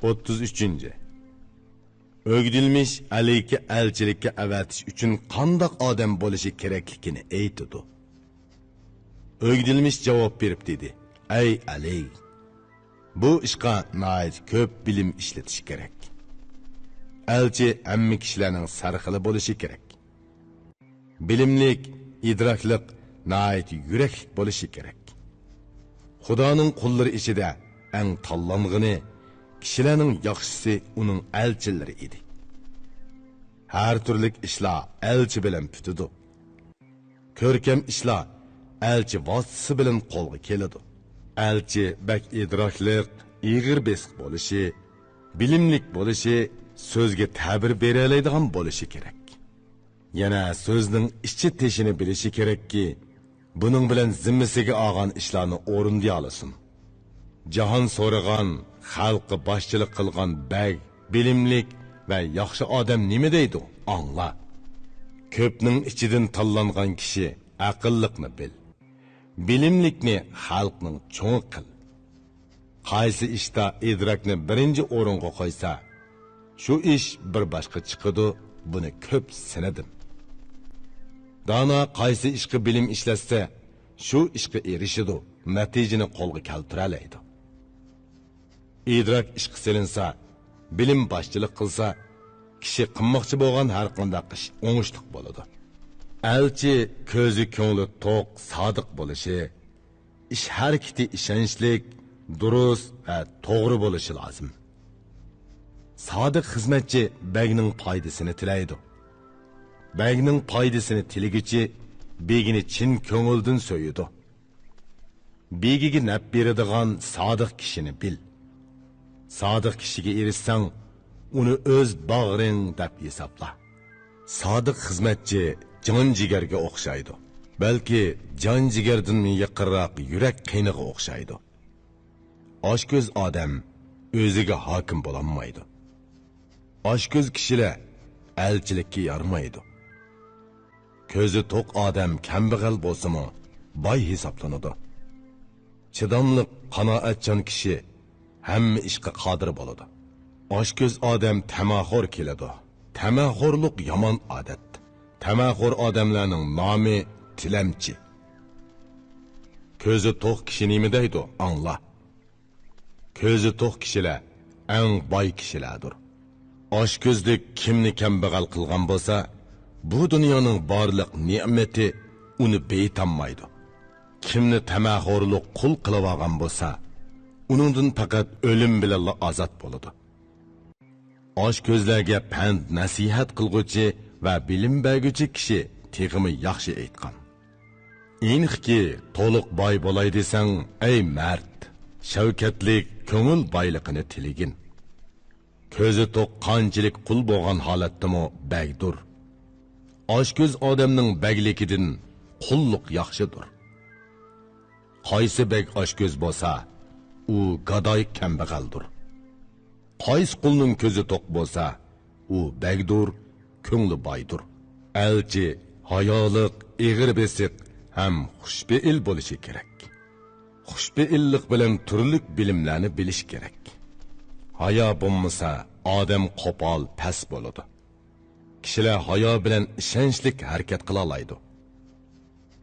ئوتتۇز ئۈچىنچى. ئۆگدۈلمىش ئەلىگە ئەلچىلىككە ئەۋەتىش ئۈچۈن قانداق ئادەم بولۇشى كېرەكلىكىنى ئېيتىدۇ. ئۆگدۈلمىش جاۋاب بېرىپ دېدى: ئەي ئەلىگ! بۇ ئىشقا ناھايىتى كۆپ بىلىم ئىشلىتىش كېرەك. ئەلچى ھەممە كىشىلەرنىڭ سەرخىلى بولۇشى كېرەك. بىلىملىك، ئىدراكلىق، ناھايىتى يۈرەكلىك بولۇشى كېرەك. خۇدانىڭ قۇللىرى ئىچىدە ئەڭ تاللانغىنى، كىشىلەرنىڭ ياخشىسى ئۇنىڭ ئەلچىلىرى ئىدى. ھەر تۈرلۈك ئىشلار ئەلچى بىلەن پۈتىدۇ. كۆركەم ئىشلار ئەلچى ۋاسىتىسى بىلەن قولغا كېلىدۇ. ئەلچى بەك ئىدراكلىق، ئېغىر بېسىق بولۇشى، بىلىملىك بولۇشى، سۆزگە تەبىر بېرەلەيدىغان بولۇشى كېرەك. يەنە سۆزنىڭ ئىچى تېشىنى بىلىشى كېرەككى، بۇنىڭ بىلەن زىممىسىگە ئالغان ئىشلارنى ئورۇندىيالىسۇن. جاھان سورىغان، خەلققە باشچىلىق قىلغان بەگ، بىلىملىك ۋە ياخشى ئادەم نېمە دەيدۇ؟ ئاڭلا. كۆپنىڭ ئىچىدىن تاللانغان كىشى، ئەقىللىقنى بىل. بىلىملىكنى خەلقنىڭ چوڭى قىل. قايسى ئىشتا ئىدراكنى بىرىنچى ئورۇنغا قويسا، شۇ ئىش بىر باشقا چىقىدۇ، بۇنى كۆپ سىنىدىم. دانا قايسى ئىشقا بىلىم ئىشلەتسە، شۇ ئىشقا ئېرىشىدۇ، نەتىجىنى قولغا كەلتۈرەلەيدۇ. ئىدراك ئىشقا سېلىنسا، بىلىم باشچىلىق قىلسا، كىشى قىلماقچى بولغان ھەرقانداق ئىش ئوڭۇشلۇق بولىدۇ. ئەلچى كۆزى كۆڭلى توق، سادىق بولۇشى، ئىش ھەرىكىتى ئىشەنچلىك، دۇرۇس ۋە توغرا بولۇشى لازىم. سادىق خىزمەتچى بەگنىڭ پايدىسىنى تىلەيدۇ. بەگنىڭ پايدىسىنى تىلىگۈچى بېگىنى چىن كۆڭۈلدىن سۆيىدۇ. بېگىگە نەپ بېرىدىغان سادىق كىشىنى بىل. سادىق كىشىگە ئېرىشسەڭ، ئۇنى ئۆز باغرىڭ دەپ ھېسابلا. سادىق خىزمەتچى جان-جىگەرگە ئوخشايدۇ. بەلكى جان-جىگەردىنمۇ يېقىنراق يۈرەك قېنىغا ئوخشايدۇ. ئاچكۆز ئادەم ئۆزىگە ھاكىم بولالمايدۇ. ئاچكۆز كىشىلەر ئەلچىلىككە يارىمايدۇ. كۆزى توق ئادەم كەمبەغەل بولسىمۇ، باي ھېسابلىنىدۇ. چىداملىق، قانائەتچان كىشى ھەممە ئىشقا قادىر بولىدۇ. ئاچكۆز ئادەم تەمەخور كېلىدۇ. تەمەخورلۇق يامان ئادەت. تەمەخور ئادەملەرنىڭ نامى تىلەمچى. كۆزى توق كىشى نېمە دەيدۇ؟ ئاڭلا. كۆزى توق كىشىلەر ئەڭ باي كىشىلەردۇر. ئاچكۆزلۈك كىمنى كەمبەغەل قىلغان بولسا، بۇ دۇنيانىڭ بارلىق نېمىتى ئۇنى بېيىتالمايدۇ. كىمنى تەمەخورلۇق قۇل قىلىۋالغان بولسا، ئۇنىڭدىن پەقەت ئۆلۈم بىلەنلا ئازاد بولىدۇ. ئاچكۆزلەرگە پەند-نەسىھەت قىلغۇچى ۋە بىلىم بەرگۈچى كىشى تېخىمۇ ياخشى ئېيتقان. ئېنىقكى، تولۇق باي بولاي دېسەڭ، ئەي مەرد، شەۋكەتلىك كۆڭۈل بايلىقىنى تىلىگىن. كۆزى توق قانچىلىك قۇل بولغان ھالەتتىمۇ بەگدۇر. ئاچكۆز ئادەمنىڭ بەگلىكىدىن قۇللۇق ياخشىدۇر. قايسى بەگ ئاچكۆز بولسا، ئۇ گاداي كەمبەغەلدۇر. قايسى قۇلنىڭ كۆزى توق بولسا، ئۇ بەگدۇر، كۆڭلى بايدۇر. ئەلچى ھايالىق، ئېغىر بېسىق ھەم خۇشپېئىل بولۇشى كېرەك. خۇشپېئىللىق بىلەن تۈرلۈك بىلىملەرنى بىلىش كېرەك. ھايا بولمىسا، ئادەم قوپال، پەس بولىدۇ. كىشىلەر ھايا بىلەن ئىشەنچلىك ھەرىكەت قىلالايدۇ.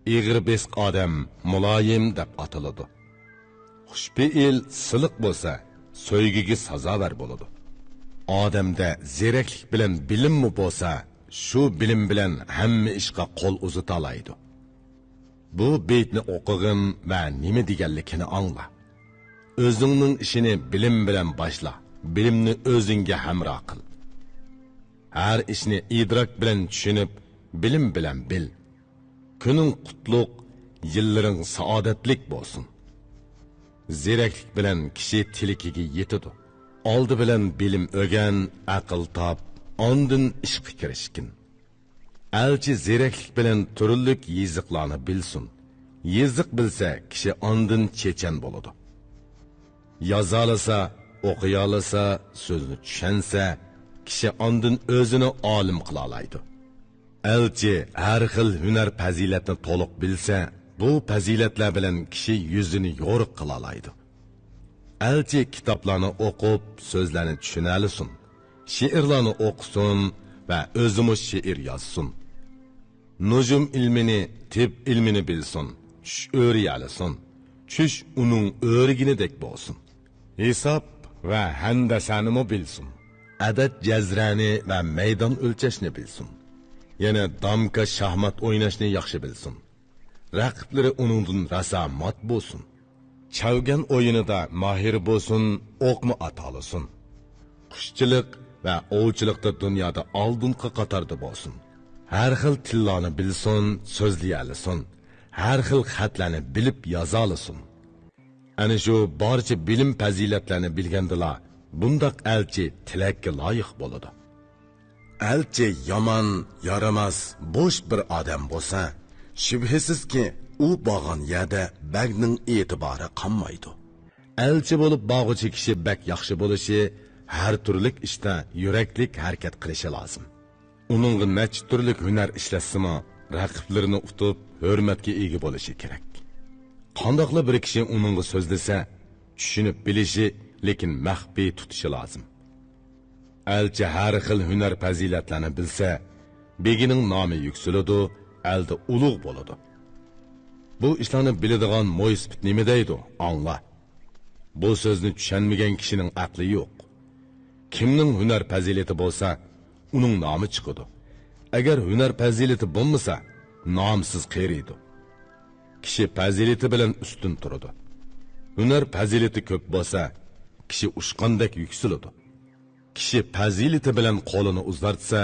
ئېغىر بېسىق ئادەم مۇلايىم دەپ ئاتىلىدۇ. خۇشپېئىل، سىلىق بولسا، سۆيگۈگە سازاۋەر بولىدۇ. ئادەمدە زېرەكلىك بىلەن بىلىممۇ بولسا، شۇ بىلىم بىلەن ھەممە ئىشقا قول ئۇزىتالايدۇ. بۇ بېيىتنى ئوقۇغىن ۋە نېمە دېگەنلىكىنى ئاڭلا. ئۆزۈڭنىڭ ئىشىنى بىلىم بىلەن باشلا، بىلىمنى ئۆزۈڭگە ھەمراھ قىل. ھەر ئىشنى ئىدراك بىلەن چۈشىنىپ، بىلىم بىلەن بىل. كۈنۈڭ قۇتلۇق، يىللىرىڭ سائادەتلىك بولسۇن. زېرەكلىك بىلەن كىشى تىلىكىگە يېتىدۇ. ئالدى بىلەن بىلىم ئۆگەن، ئەقىل تاپ، ئاندىن ئىشقا كىرىشكىن. ئەلچى زېرەكلىك بىلەن تۈرلۈك يېزىقلارنى بىلسۇن. يېزىق بىلسە، كىشى ئاندىن چېچەن بولىدۇ. يازالىسا، ئوقۇيالىسا، سۆزنى چۈشەنسە، كىشى ئاندىن ئۆزىنى ئالىم قىلالايدۇ. ئەلچى ھەر خىل ھۈنەر پەزىلەتنى تولۇق بىلسە، بۇ پەزىلەتلەر بىلەن كىشى يۈزىنى يورۇق قىلالايدۇ. ئەلچى كىتابلارنى ئوقۇپ، سۆزلەرنى چۈشىنەلىسۇن، شېئىرلارنى ئوقۇسۇن ۋە ئۆزىمۇ شېئىر يازسۇن. نۇجۇم ئىلمىنى، تىپ ئىلمىنى بىلسۇن، چۈش ئۆرۈيەلىسۇن، چۈش ئۇنىڭ ئۆرۈگىنىدەك بولسۇن. ھېساب ۋە ھەندەسەنىمۇ بىلسۇن. ئەدەد جەزرەنى ۋە مەيدان ئۆلچەشنى بىلسۇن. يەنە دامكا، شاھمات ئويناشنى ياخشى بىلسۇن. رەقىبلىرى ئۇنىڭدىن راسا مات بولسۇن. چەۋگەن ئويۇنىدا ماھىر بولسۇن، ئوقمۇ ئاتالىسۇن. قۇشچىلىق ۋە ئوۋچىلىقتا دۇنيادا ئالدىنقى قاتاردا بولسۇن. ھەر خىل تىللارنى بىلسۇن، سۆزلىيەلىسۇن. ھەر خىل خەتلەرنى بىلىپ يازالىسۇن. ئەنە شۇ بارچە بىلىم پەزىلەتلەرنى بىلگەندىلا، بۇنداق ئەلچى تىلەككە لايىق بولىدۇ. ئەلچى يامان، يارىماس، بوش بىر ئادەم بولسا، شۈبھىسىزكى، ئۇ بارغان يەردە بەگنىڭ ئېتىبارى قالمايدۇ. ئەلچى بولۇپ بارغۇچى كىشى بەك ياخشى بولۇشى، ھەر تۈرلۈك ئىشتا يۈرەكلىك ھەرىكەت قىلىشى لازىم. ئۇنىڭغا نەچچە تۈرلۈك ھۈنەر ئىشلەتسىمۇ، رەقىبلىرىنى ئۇتۇپ، ھۆرمەتكە ئىگە بولۇشى كېرەك. قانداقلا بىر كىشى ئۇنىڭغا سۆزلىسە، چۈشىنىپ بىلىشى، لېكىن مەخپىي تۇتۇشى لازىم. ئەلچى ھەر خىل ھۈنەر پەزىلەتلەرنى بىلسە، بېگىنىڭ نامى يۈكسىلىدۇ، ئەلدە ئۇلۇغ بولىدۇ. بۇ ئىشلارنى بىلىدىغان مويسىپىت نېمە دەيدۇ؟ ئاڭلا. بۇ سۆزنى چۈشەنمىگەن كىشىنىڭ ئەقلى يوق. كىمنىڭ ھۈنەر پەزىلىتى بولسا، ئۇنىڭ نامى چىقىدۇ. ئەگەر ھۈنەر پەزىلىتى بولمىسا، نامسىز قېرىيدۇ. كىشى پەزىلىتى بىلەن ئۈستۈن تۇرىدۇ. ھۈنەر پەزىلىتى كۆپ بولسا، كىشى ئۇچقاندەك يۈكسىلىدۇ. كىشى پەزىلىتى بىلەن قولىنى ئۇزارتسا،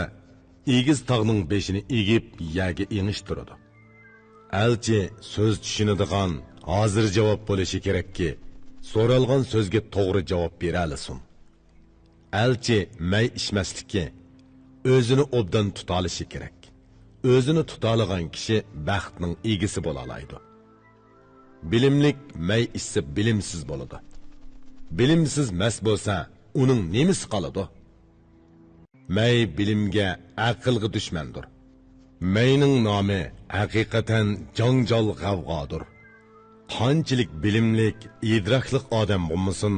ئېگىز تاغنىڭ بېشىنى ئېگىپ، يەرگە ئېڭىشتۇرىدۇ. ئەلچى سۆز چۈشىنىدىغان، ھازىر جاۋاب بولۇشى كېرەككى، سورالغان سۆزگە توغرا جاۋاب بېرەلىسۇن. ئەلچى مەي ئىچمەسلىكى، ئۆزىنى ئوبدان تۇتالىشى كېرەك. ئۆزىنى تۇتالىغان كىشى بەختنىڭ ئىگىسى بولالايدۇ. بىلىملىك مەي ئىچسە بىلىمسىز بولىدۇ. بىلىمسىز مەست بولسا، ئۇنىڭ نېمىسى قالىدۇ؟ مەي بىلىمگە، ئەقىلگە دۈشمەندۇر. مەينىڭ نامى ھەقىقەتەن جاڭجال غەۋغادۇر. قانچىلىك بىلىملىك، ئىدراكلىق ئادەم بولمىسۇن،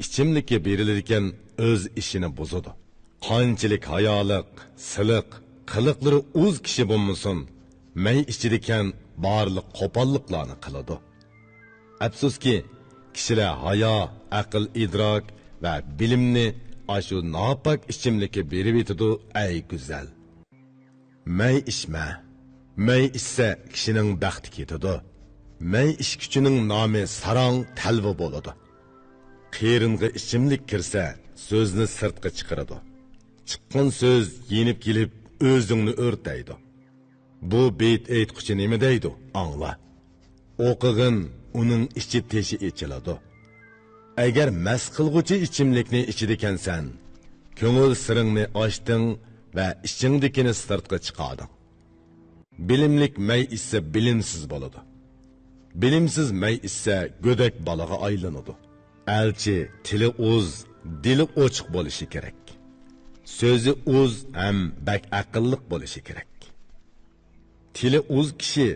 ئىچىملىككە بېرىلىدىكەن، ئۆز ئىشىنى بۇزىدۇ. قانچىلىك ھايالىق، سىلىق، قىلىقلىرى ئۇز كىشى بولمىسۇن، مەي ئىچىدىكەن، بارلىق قوپاللىقلارنى قىلىدۇ. ئەپسۇسكى، كىشىلەر ھايا، ئەقىل-ئىدراك ۋە بىلىمنى ئاشۇ ناپاك ئىچىملىككە بېرىۋېتىدۇ، ئەي گۈزەل! مەي ئىچمە. مەي ئىچسە، كىشىنىڭ بەختى كېتىدۇ. مەي ئىچكۈچىنىڭ نامى ساراڭ، تەلۋە بولىدۇ. قېرىنغا ئىچىملىك كىرسە، سۆزنى سىرتقا چىقىرىدۇ. چىققان سۆز يېنىپ كېلىپ، ئۆزۈڭنى ئۆرتەيدۇ. بۇ بېيىت ئېيتقۇچى نېمە دەيدۇ؟ ئاڭلا. ئوقۇغىن، ئۇنىڭ ئىچى تېشى ئېچىلىدۇ. ئەگەر مەست قىلغۇچى ئىچىملىكنى ئىچىدىكەنسەن، كۆڭۈل سىرىڭنى ئاچتىڭ ۋە ئىچىڭدىكىنى سىرتقا چىقاردىڭ. بىلىملىك مەي ئىچسە بىلىمسىز بولىدۇ. بىلىمسىز مەي ئىچسە گۆدەك بالىغا ئايلىنىدۇ. ئەلچى تىلى ئۇز، دىلى ئوچۇق بولۇشى كېرەك. سۆزى ئۇز ھەم بەك ئەقىللىق بولۇشى كېرەك. تىلى ئۇز كىشى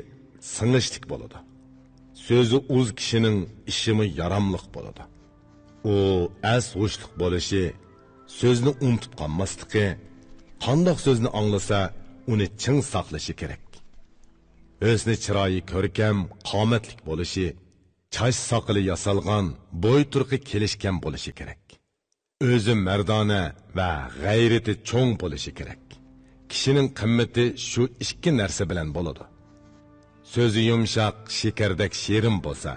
سىڭىشلىك بولىدۇ. سۆزى ئۇز كىشىنىڭ ئىشىمۇ ياراملىق بولىدۇ. ئۇ ئەس-ھوشلۇق بولۇشى، سۆزنى ئۇنتۇپ قالماسلىقى، قانداق سۆزنى ئاڭلىسا، ئۇنى چىڭ ساقلىشى كېرەك. ھۆسنى چىرايى كۆركەم، قامەتلىك بولۇشى، چاچ ساقىلى ياسالغان، بوي تۇرقى كېلىشكەن بولۇشى كېرەك. ئۆزى مەردانە ۋە غەيرىتى چوڭ بولۇشى كېرەك. كىشىنىڭ قىممىتى شۇ ئىككى نەرسە بىلەن بولىدۇ. سۆزى يۇمشاق، شېكەردەك شېرىن بولسا،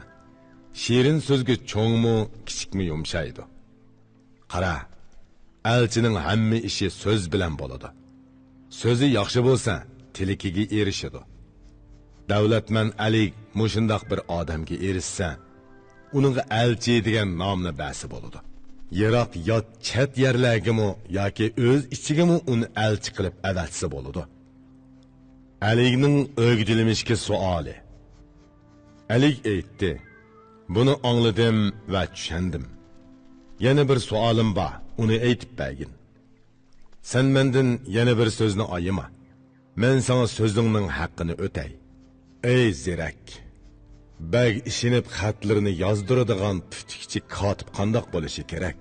شېرىن سۆزگە چوڭمۇ، كىچىكمۇ يۇمشايدۇ. قارا، ئەلچىنىڭ ھەممە ئىشى سۆز بىلەن بولىدۇ. سۆزى ياخشى بولسا، تىلىكىگە ئېرىشىدۇ. دەۋلەتمەن ئەلى مۇشۇنداق بىر ئادەمگە ئېرىشسە، ئۇنىڭغا ئەلچى دېگەن نامنى بەرسە بولىدۇ. يىراق يات چەت يەرلەرگىمۇ ياكى ئۆز ئىچىگىمۇ ئۇنى ئەلچى قىلىپ ئەۋەتسە بولىدۇ. ئەلىگنىڭ ئۆگدىلمىشكە سوئالى. ئەلىگ ئېيتتى: «بۇنى ئاڭلىدىم ۋە چۈشەندىم. يەنە بىر سوئالىم بار، ئۇنى ئېيتىپ بەرگىن. سەن مەندىن يەنە بىر سۆزنى ئايىما. مەن ساڭا سۆزۈڭنىڭ ھەققىنى ئۆتەي. ئەي زېرەك! بەگ ئىشىنىپ خەتلىرىنى يازدۇرىدىغان پۈتۈكچى كاتىپ قانداق بولۇشى كېرەك؟»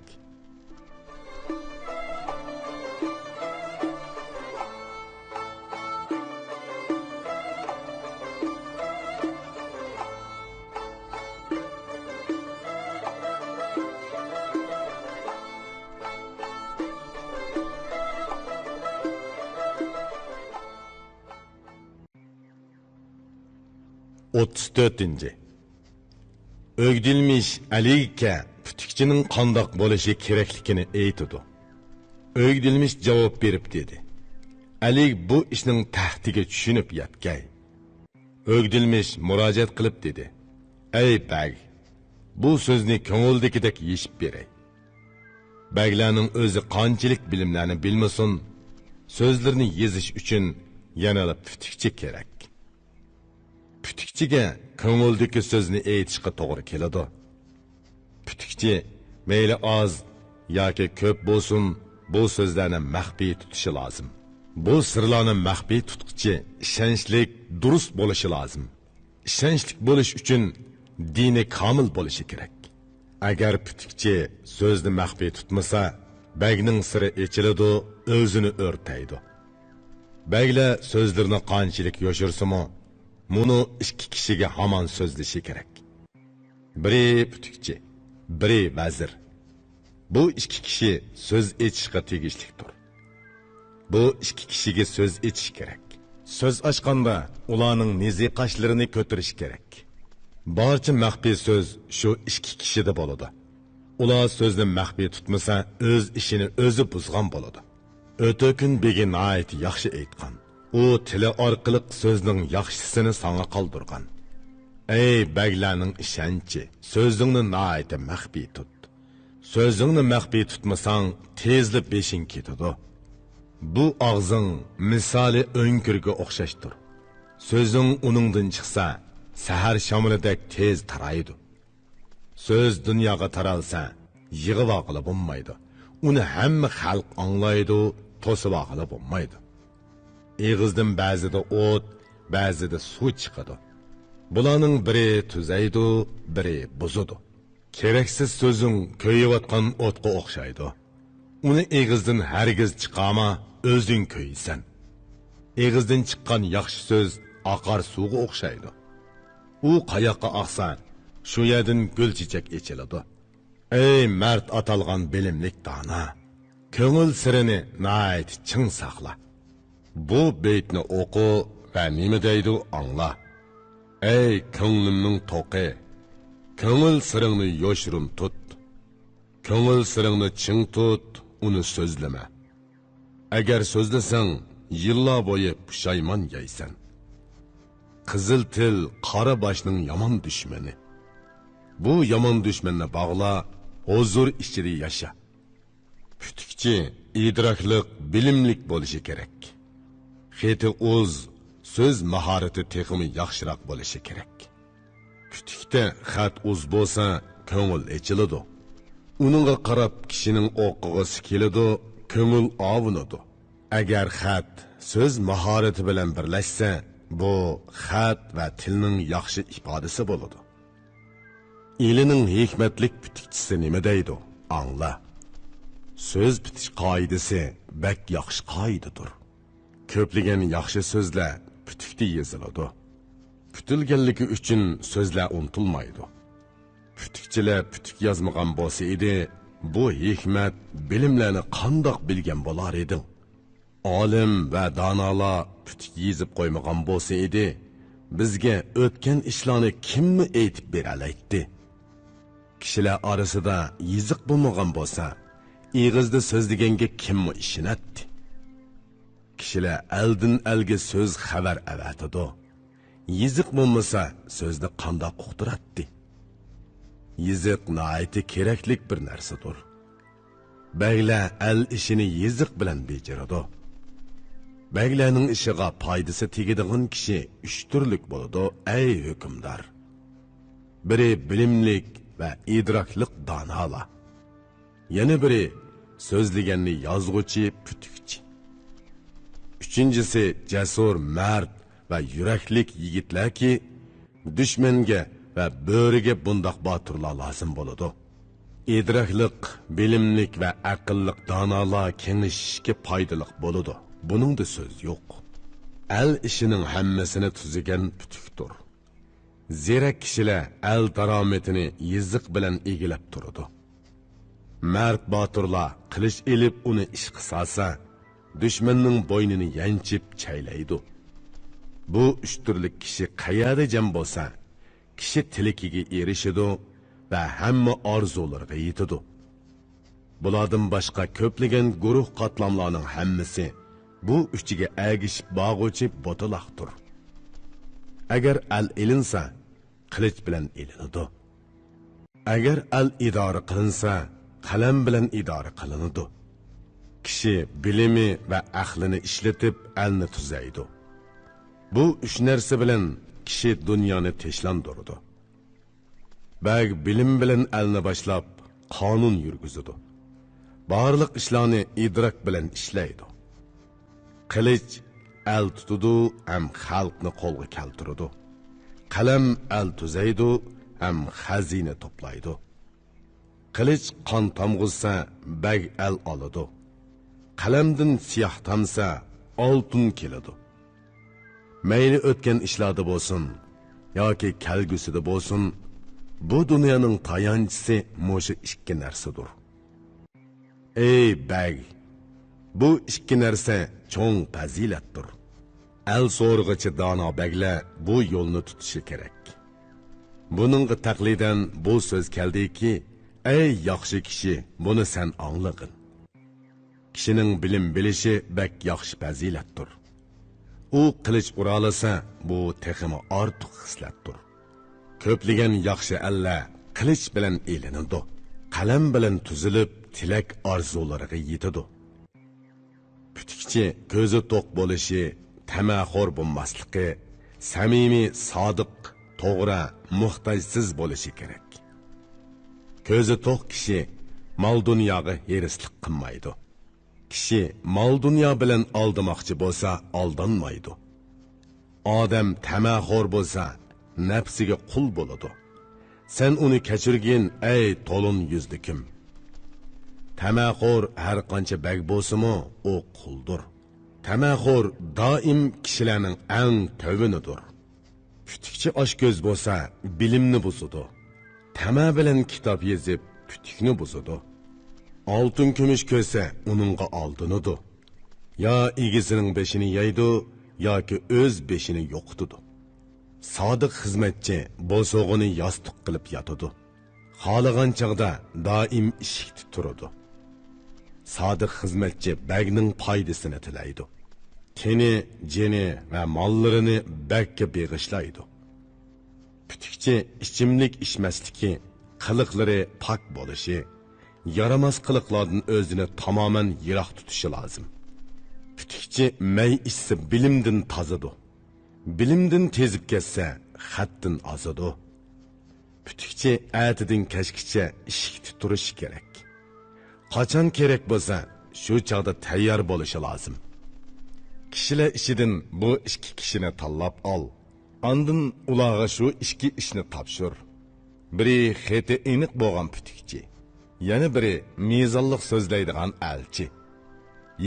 ئوتتۇز تۆتىنچى. ئۆگدىلمىش ئەلىگە پۈتۈكچىنىڭ قانداق بولۇشى كېرەكلىكىنى ئېيتىدۇ. ئۆگدىلمىش جاۋاب بېرىپ دېدى: «ئەلىگ بۇ ئىشنىڭ تەھتىگە چۈشىنىپ يەتكەي.» ئۆگدىلمىش مۇراجىئەت قىلىپ دېدى: «ئەي بەگ، بۇ سۆزنى كۆڭۈلدىكىدەك يېشىپ بېرەي. بەگلەرنىڭ ئۆزى قانچىلىك بىلىملەرنى بىلمىسۇن، سۆزلىرىنى يېزىش ئۈچۈن يەنىلا پۈتۈكچە كېرەك. پۈتۈكچىگە كۆڭۈلدىكى سۆزنى ئېيتىشقا توغرا كېلىدۇ. پۈتۈكچى مەيلى ئاز ياكى كۆپ بولسۇن، بۇ سۆزلەرنى مەخپىي تۇتۇشى لازىم. بۇ سىرلارنى مەخپىي تۇتقۇچى ئىشەنچلىك، دۇرۇس بولۇشى لازىم. ئىشەنچلىك بولۇش ئۈچۈن دىنى كامىل بولۇشى كېرەك. ئەگەر پۈتۈكچى سۆزنى مەخپىي تۇتمىسا، بەگنىڭ سىرى ئېچىلىدۇ، ئۆزىنى ئۆرتەيدۇ. بەگلەر سۆزلىرىنى قانچىلىك يوشۇرسىمۇ، مۇنۇ ئىككى كىشىگە ھامان سۆزلىشى كېرەك. بىرى پۈتۈكچى، بىرى ۋەزىر. بۇ ئىككى كىشى سۆز ئېچىشقا تېگىشلىكتۇر. بۇ ئىككى كىشىگە سۆز ئېچىش كېرەك. سۆز ئاچقاندا ئۇلارنىڭ نىزى قاشلىرىنى كۆتۈرۈش كېرەك. بارچە مەخپىي سۆز شۇ ئىككى كىشىدە بولىدۇ. ئۇلار سۆزنى مەخپىي تۇتمىسا، ئۆز ئىشىنى ئۆزى بۇزغان بولىدۇ. ئۆتۆكۈن بېگى ناھايىتى ياخشى ئېيتقان. ئۇ تىلى ئارقىلىق سۆزنىڭ ياخشىسىنى ساڭا قالدۇرغان. ئەي بەگلەرنىڭ ئىشەنچى، سۆزۈڭنى ناھايىتى مەخپىي تۇت. سۆزۈڭنى مەخپىي تۇتمىساڭ، تېزلا بېشىڭ كېتىدۇ. بۇ ئاغزىڭ مىسالى ئۆڭكۈرگە ئوخشاشتۇر. سۆزۈڭ ئۇنىڭدىن چىقسا، سەھەر شامىلىدەك تېز تارايدۇ. سۆز دۇنياغا تارالسا، يىغىۋالغىلى بولمايدۇ. ئۇنى ھەممە خەلق ئاڭلايدۇ، توسۇۋالغىلى بولمايدۇ. ئېغىزدىن بەزىدە ئوت، بەزىدە سۇ چىقىدۇ. بۇلارنىڭ بىرى تۈزەيدۇ، بىرى بۇزىدۇ. كېرەكسىز سۆزۈڭ كۆيۈۋاتقان ئوتقا ئوخشايدۇ. ئۇنى ئېغىزدىن ھەرگىز چىقارما، ئۆزۈڭ كۆيىسەن. ئېغىزدىن چىققان ياخشى سۆز ئاقار سۇغا ئوخشايدۇ. ئۇ قاياققا ئاقسا، شۇ يەردىن گۈل چېچەك ئېچىلىدۇ. ئەي مەرد ئاتالغان بىلىملىك دانا! كۆڭۈل سىرىنى ناھايىتى چىڭ ساقلا. بۇ بېيىتنى ئوقۇ ۋە نېمە دەيدۇ ئاڭلا. ئەي كۆڭلۈمنىڭ توقى! كۆڭۈل سىرىڭنى يوشۇرۇن تۇت. كۆڭۈل سىرىڭنى چىڭ تۇت، ئۇنى سۆزلىمە. ئەگەر سۆزلىسەڭ، يىللار بويى پۇشايمان يەيسەن. قىزىل تىل قارا باشنىڭ يامان دۈشمىنى. بۇ يامان دۈشمەننى باغلا، ھۇزۇر ئىچىدە ياشا. پۈتۈكچى ئىدراكلىق، بىلىملىك بولۇشى كېرەك. خېتى ئۇز، سۆز ماھارىتى تېخىمۇ ياخشىراق بولۇشى كېرەك. پۈتۈكتە خەت ئۇز بولسا، كۆڭۈل ئېچىلىدۇ. ئۇنىڭغا قاراپ كىشىنىڭ ئوقۇغۇسى كېلىدۇ، كۆڭۈل ئاۋۇنىدۇ. ئەگەر خەت سۆز ماھارىتى بىلەن بىرلەشسە، بۇ خەت ۋە تىلنىڭ ياخشى ئىپادىسى بولىدۇ. ئىلىنىڭ ھېكمەتلىك پۈتۈكچىسى نېمە دەيدۇ؟ ئاڭلا. سۆز پۈتۈش قائىدىسى بەك ياخشى قائىدىدۇر. كۆپلىگەن ياخشى سۆزلەر پۈتۈكتە يېزىلىدۇ. پۈتۈلگەنلىكى ئۈچۈن سۆزلەر ئۇنتۇلمايدۇ. پۈتۈكچىلەر پۈتۈك يازمىغان بولسا ئىدى، بۇ ھېكمەت، بىلىملەرنى قانداق بىلگەن بولار ئىدىڭ؟ ئالىم ۋە دانالار پۈتۈك يېزىپ قويمىغان بولسا ئىدى، بىزگە ئۆتكەن ئىشلارنى كىممۇ ئېيتىپ بېرەلەيتتى؟ كىشىلەر ئارىسىدا يېزىق بولمىغان بولسا، ئېغىزدا سۆزلىگەنگە كىممۇ ئىشىنەتتى؟ كىشىلەر ئەلدىن ئەلگە سۆز خەۋەر ئەۋەتىدۇ. يېزىق بولمىسا، سۆزنى قانداق ئۇقتۇراتتى؟ يېزىق ناھايىتى كېرەكلىك بىر نەرسىدۇر. بەگلەر ئەل ئىشىنى يېزىق بىلەن بېجىرىدۇ. بەگلەرنىڭ ئىشىغا پايدىسى تېگىدىغان كىشى ئۈچ تۈرلۈك بولىدۇ، ئەي ھۆكۈمدار! بىرى بىلىملىك ۋە ئىدراكلىق دانالار. يەنە بىرى سۆزلىگەننى يازغۇچى پۈتۈكچى. ئۈچىنچىسى جەسۇر، مەرد ۋە يۈرەكلىك يىگىتلەركى، دۈشمەنگە ۋە بۆرىگە بۇنداق باتۇرلار لازىم بولىدۇ. ئىدراكلىق، بىلىملىك ۋە ئەقىللىق دانالار كېڭىشىشكە پايدىلىق بولىدۇ. بۇنىڭدا سۆز يوق. ئەل ئىشىنىڭ ھەممىسىنى تۈزىگەن پۈتۈكتۇر. زېرەك كىشىلەر ئەل دارامىتىنى يېزىق بىلەن ئىگىلەپ تۇرىدۇ. مەرد باتۇرلار قىلىچ ئېلىپ ئۇنى ئىشقا سالسا، دۈشمەننىڭ بوينىنى يانچىپ چەيلەيدۇ. بۇ ئۈچ تۈرلۈك كىشى قەيەردە جەم بولسا، كىشى تىلىكىگە ئېرىشىدۇ ۋە ھەممە ئارزۇلىرىغا يېتىدۇ. بۇلاردىن باشقا كۆپلىگەن گۇرۇھ قاتلاملارنىڭ ھەممىسى بۇ ئۈچىگە ئەگىشىپ بارغۇچى بوتىلاقتۇر. ئەگەر ئەل ئېلىنسا، قىلىچ بىلەن ئېلىنىدۇ. ئەگەر ئەل ئىدارە قىلىنسا، قەلەم بىلەن ئىدارە قىلىنىدۇ. كىشى بىلىمى ۋە ئەقلىنى ئىشلىتىپ ئەلنى تۈزەيدۇ. بۇ ئۈچ نەرسە بىلەن كىشى دۇنيانى تىنچلاندۇرىدۇ. بەگ بىلىم بىلەن ئەلنى باشلاپ، قانۇن يۈرگۈزىدۇ. بارلىق ئىشلارنى ئىدراك بىلەن ئىشلەيدۇ. قىلىچ ئەل تۇتىدۇ ھەم خەلقنى قولغا كەلتۈرىدۇ. قەلەم ئەل تۈزەيدۇ ھەم خەزىنە توپلايدۇ. قىلىچ قان تامغۇزسا، بەگ ئەل ئالىدۇ. قەلەمدىن سىياھ تامسا، ئالتۇن كېلىدۇ. مەيلى ئۆتكەن ئىشلاردا بولسۇن ياكى كەلگۈسىدە بولسۇن، بۇ دۇنيانىڭ تايانچىسى مۇشۇ ئىككى نەرسىدۇر. ئەي بەگ، بۇ ئىككى نەرسە چوڭ پەزىلەتتۇر. ئەل سورىغۇچى دانا بەگلەر بۇ يولنى تۇتۇشى كېرەك. بۇنىڭغا تەقلىدەن بۇ سۆز كەلدىكى، ئەي ياخشى كىشى، بۇنى سەن ئاڭلىغىن. كىشىنىڭ بىلىم بىلىشى بەك ياخشى پەزىلەتتۇر. ئۇ قىلىچ ئۇرالىسا، بۇ تېخىمۇ ئارتۇق خىسلەتتۇر. كۆپلىگەن ياخشى ئەللەر قىلىچ بىلەن ئېلىنىدۇ، قەلەم بىلەن تۈزۈلۈپ، تىلەك ئارزۇلىرىغا يېتىدۇ. پۈتۈكچى كۆزى توق بولۇشى، تەمەخور بولماسلىقى، سەمىمىي، سادىق، توغرا، موھتاجسىز بولۇشى كېرەك. كۆزى توق كىشى مال-دۇنياغا ھېرىسلىق قىلمايدۇ. كىشى مال-دۇنيا بىلەن ئالدىماقچى بولسا، ئالدانمايدۇ. ئادەم تەمەخور بولسا، نەپسىگە قۇل بولىدۇ. سەن ئۇنى كەچۈرگىن، ئەي تولۇن يۈزلۈكۈم. تەمەخور ھەر قانچە بەگ بولسىمۇ، ئۇ قۇلدۇر. تەمەخور دائىم كىشىلەرنىڭ ئەڭ تۆۋىنىدۇر. پۈتۈكچى ئاچكۆز بولسا، بىلىمنى بۇزىدۇ. تەمە بىلەن كىتاب يېزىپ، پۈتۈكنى بۇزىدۇ. ئالتۇن-كۈمۈش كۆرسە، ئۇنىڭغا ئالدىنىدۇ. يا ئىگىسىنىڭ بېشىنى يەيدۇ، ياكى ئۆز بېشىنى يوقىتىدۇ. سادىق خىزمەتچى بوسۇغىنى ياستۇق قىلىپ ياتىدۇ. خالىغان چاغدا دائىم ئىشىكتە تۇرىدۇ. سادىق خىزمەتچى بەگنىڭ پايدىسىنى تىلەيدۇ. تېنى، جېنى ۋە ماللىرىنى بەگكە بېغىشلايدۇ. پۈتۈكچى ئىچىملىك ئىچمەسلىكى، قىلىقلىرى پاك بولۇشى، يارىماس قىلىقلاردىن ئۆزىنى تامامەن يىراق تۇتۇشى لازىم. پۈتۈكچى مەي ئىچسە، بىلىمدىن تازىدۇ. بىلىمدىن تېزىپ كەتسە، خەتتىن ئازىدۇ. پۈتۈكچى ئەتىدىن كەچكىچە ئىشىكتە تۇرۇشى كېرەك. قاچان كېرەك بولسا، شۇ چاغدا تەييار بولۇشى لازىم. كىشىلەر ئىچىدىن بۇ ئىككى كىشىنى تاللاپ ئال. ئاندىن ئۇلارغا شۇ ئىككى ئىشنى تاپشۇر. بىرى خېتى ئېنىق بولغان پۈتۈكچى، يەنە بىرى مىزانلىق سۆزلەيدىغان ئەلچى.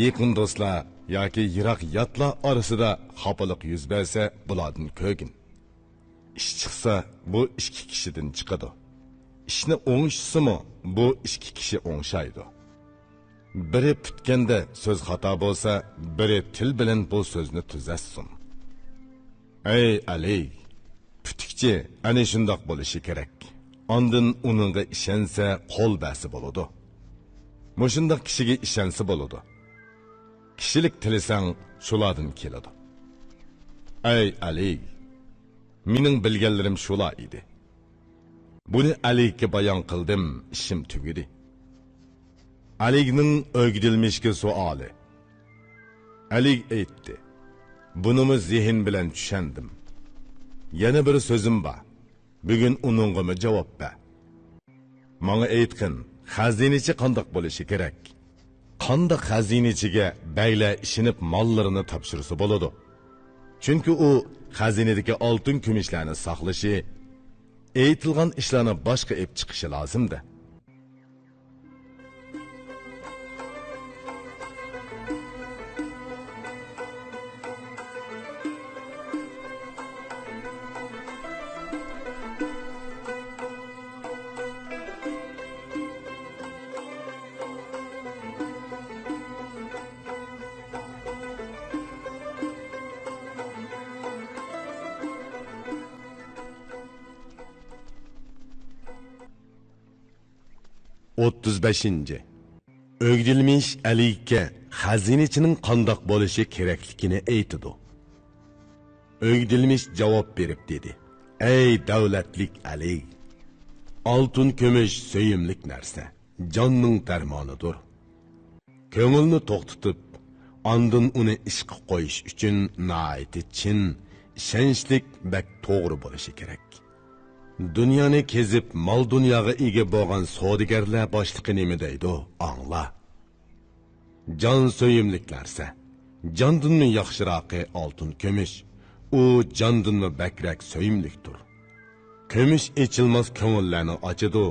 يېقىن دوستلار ياكى يىراق ياتلار ئارىسىدا خاپىلىق يۈز بەرسە، بۇلاردىن كۆرگىن. ئىش چىقسا، بۇ ئىككى كىشىدىن چىقىدۇ. ئىشنى ئوڭشىسىمۇ، بۇ ئىككى كىشى ئوڭشايدۇ. بىرى پۈتكەندە سۆز خاتا بولسا، بىرى تىل بىلەن بۇ سۆزنى تۈزەتسۇن. ئەي ئەلى، پۈتۈكچى ئەنە شۇنداق بولۇشى كېرەك. ئاندىن ئۇنىڭغا ئىشەنسە، قول بەرسە بولىدۇ. مۇشۇنداق كىشىگە ئىشەنسە بولىدۇ. كىشىلىك تىلىسەڭ، شۇلاردىن كېلىدۇ. ئەي ئەلى، مېنىڭ بىلگەنلىرىم شۇلار ئىدى. بۇنى ئەلىگە بايان قىلدىم، ئىشىم تۈگىدى. ئەلىگنىڭ ئۆگدۈلمىشكە سوئالى. ئەلىگ ئېيتتى، بۇنىمۇ زېھىن بىلەن چۈشەندىم. يەنە بىر سۆزۈم بار. بۈگۈن ئۇنىڭغىمۇ جاۋاب بەر. ماڭا ئېيتقىن، خەزىنىچى قانداق بولۇشى كېرەك؟ قانداق خەزىنىچىگە بەگلەر ئىشىنىپ ماللىرىنى تاپشۇرسا بولىدۇ؟ چۈنكى ئۇ خەزىنىدىكى ئالتۇن-كۈمۈشلەرنى ساقلىشى، ئېيتىلغان ئىشلارنى باشقا ئېپ چىقىشى لازىم-دە. ئوتتۇز بەشىنچى. ئۆگدۈلمىش ئەلىگە خەزىنىچىنىڭ قانداق بولۇشى كېرەكلىكىنى ئېيتىدۇ. ئۆگدۈلمىش جاۋاب بېرىپ دېدى، ئەي دەۋلەتلىك ئەلى! ئالتۇن-كۈمۈش سۆيۈملۈك نەرسە، جاننىڭ دەرمانىدۇر. كۆڭۈلنى توختىتىپ، ئاندىن ئۇنى ئىشقا قويۇش ئۈچۈن ناھايىتى چىن، ئىشەنچلىك، بەك توغرا بولۇشى كېرەك. دۇنيانى كېزىپ، مال-دۇنياغا ئىگە بولغان سودىگەرلەر باشلىقى نېمە دەيدۇ، ئاڭلا. جان سۆيۈملۈك نەرسە، جاندىنمۇ ياخشىراقى ئالتۇن كۈمۈش، ئۇ جاندىنمۇ بەكرەك سۆيۈملۈكتۇر. كۈمۈش ئېچىلماس كۆڭۈللەرنى ئاچىدۇ،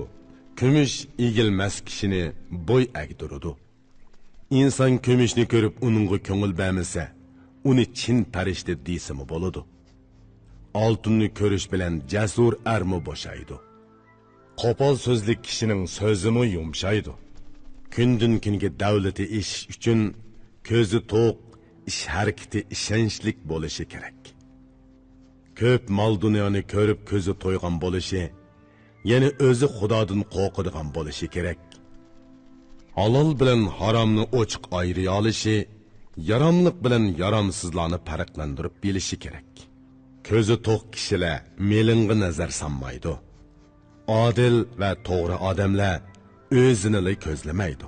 كۈمۈش ئېگىلمەس كىشىنى بوي ئەگدۈرىدۇ. ئىنسان كۈمۈشنى كۆرۈپ ئۇنىڭغا كۆڭۈل بەرمىسە، ئۇنى چىن پەرىشتە دېسىمۇ بولىدۇ. ئالتۇننى كۆرۈش بىلەن جەسۇر ئەرمۇ بوشايدۇ. قوپال سۆزلۈك كىشىنىڭ سۆزىمۇ يۇمشايدۇ. كۈندىن-كۈنگە دەۋلىتى ئېشىش ئۈچۈن كۆزى توق، ئىش ھەرىكىتى ئىشەنچلىك بولۇشى كېرەك. كۆپ مال-دۇنيانى كۆرۈپ كۆزى تويغان بولۇشى، يەنە ئۆزى خۇدادىن قورقىدىغان بولۇشى كېرەك. ھالال بىلەن ھارامنى ئوچۇق ئايرىيالىشى، ياراملىق بىلەن يارامسىزلارنى پەرقلەندۈرۈپ بىلىشى كېرەك. كۆزى توق كىشىلەر مېلىڭغا نەزەر سالمايدۇ. ئادىل ۋە توغرا ئادەملەر ئۆزىنىلا كۆزلىمەيدۇ.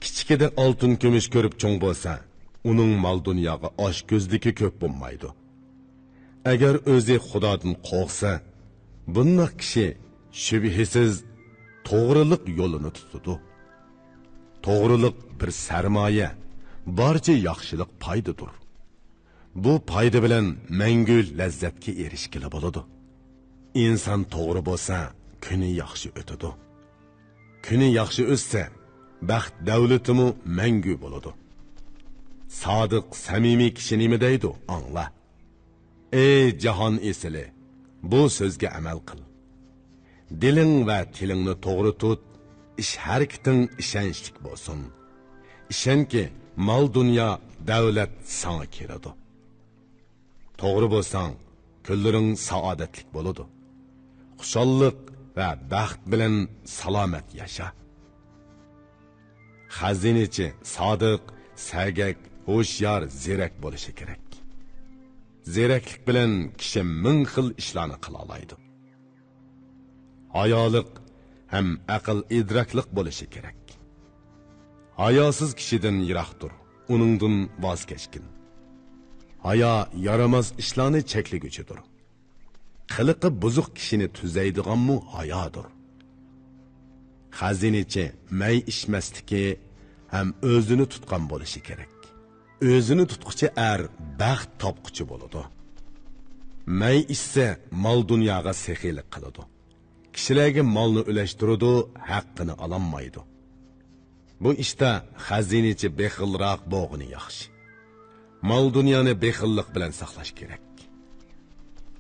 كىچىكىدە ئالتۇن كۈمۈش كۆرۈپ چوڭ بولسا، ئۇنىڭ مال-دۇنياغا ئاچكۆزلۈكى كۆپ بولمايدۇ. ئەگەر ئۆزى خۇدادىن قورقسا، بۇنداق كىشى شۈبھىسىز توغرىلىق يولىنى تۇتىدۇ. توغرىلىق بىر سەرمايە، بارچە ياخشىلىق پايدىدۇر. بۇ پايدا بىلەن مەڭگۈ لەززەتكە ئېرىشكىلى بولىدۇ. ئىنسان توغرا بولسا، كۈنى ياخشى ئۆتىدۇ. كۈنى ياخشى ئۆتسە، بەخت دەۋلىتىمۇ مەڭگۈ بولىدۇ. سادىق، سەمىمىي كىشى نېمە دەيدۇ، ئاڭلا. ئەي جاھان ئېسىلى، بۇ سۆزگە ئەمەل قىل. دىلىڭ ۋە تىلىڭنى توغرا تۇت، ئىش ھەرىكىتىڭ ئىشەنچلىك بولسۇن. ئىشەنكى، مال-دۇنيا، دەۋلەت ساڭا كېلىدۇ. توغرا بولساڭ، كۈنلىرىڭ سائادەتلىك بولىدۇ. خۇشاللىق ۋە بەخت بىلەن سالامەت ياشا. خەزىنىچى سادىق، سەگەك، ھوشيار، زېرەك بولۇشى كېرەك. زېرەكلىك بىلەن كىشى مىڭ خىل ئىشلارنى قىلالايدۇ. ھايالىق ھەم ئەقىل ئىدراكلىق بولۇشى كېرەك. ھاياسىز كىشىدىن يىراق تۇر، ئۇنىڭدىن ۋاز كەچكىن. ھايا يارىماس ئىشلارنى چەكلىگۈچىدۇر. قىلىقى بۇزۇق كىشىنى تۈزەيدىغانمۇ ھايادۇر. خەزىنىچى مەي ئىچمەسلىكى ھەم ئۆزىنى تۇتقان بولۇشى كېرەك. ئۆزىنى تۇتقۇچى ئەر بەخت تاپقۇچى بولىدۇ. مەي ئىچسە، مال-دۇنياغا سېخىيلىق قىلىدۇ. كىشىلەرگە مالنى ئۈلەشتۈرىدۇ، ھەققىنى ئالالمايدۇ. بۇ ئىشتا خەزىنىچى بېخىلراق بولغىنى ياخشى. مال-دۇنيانى بېخىللىق بىلەن ساقلاش كېرەك.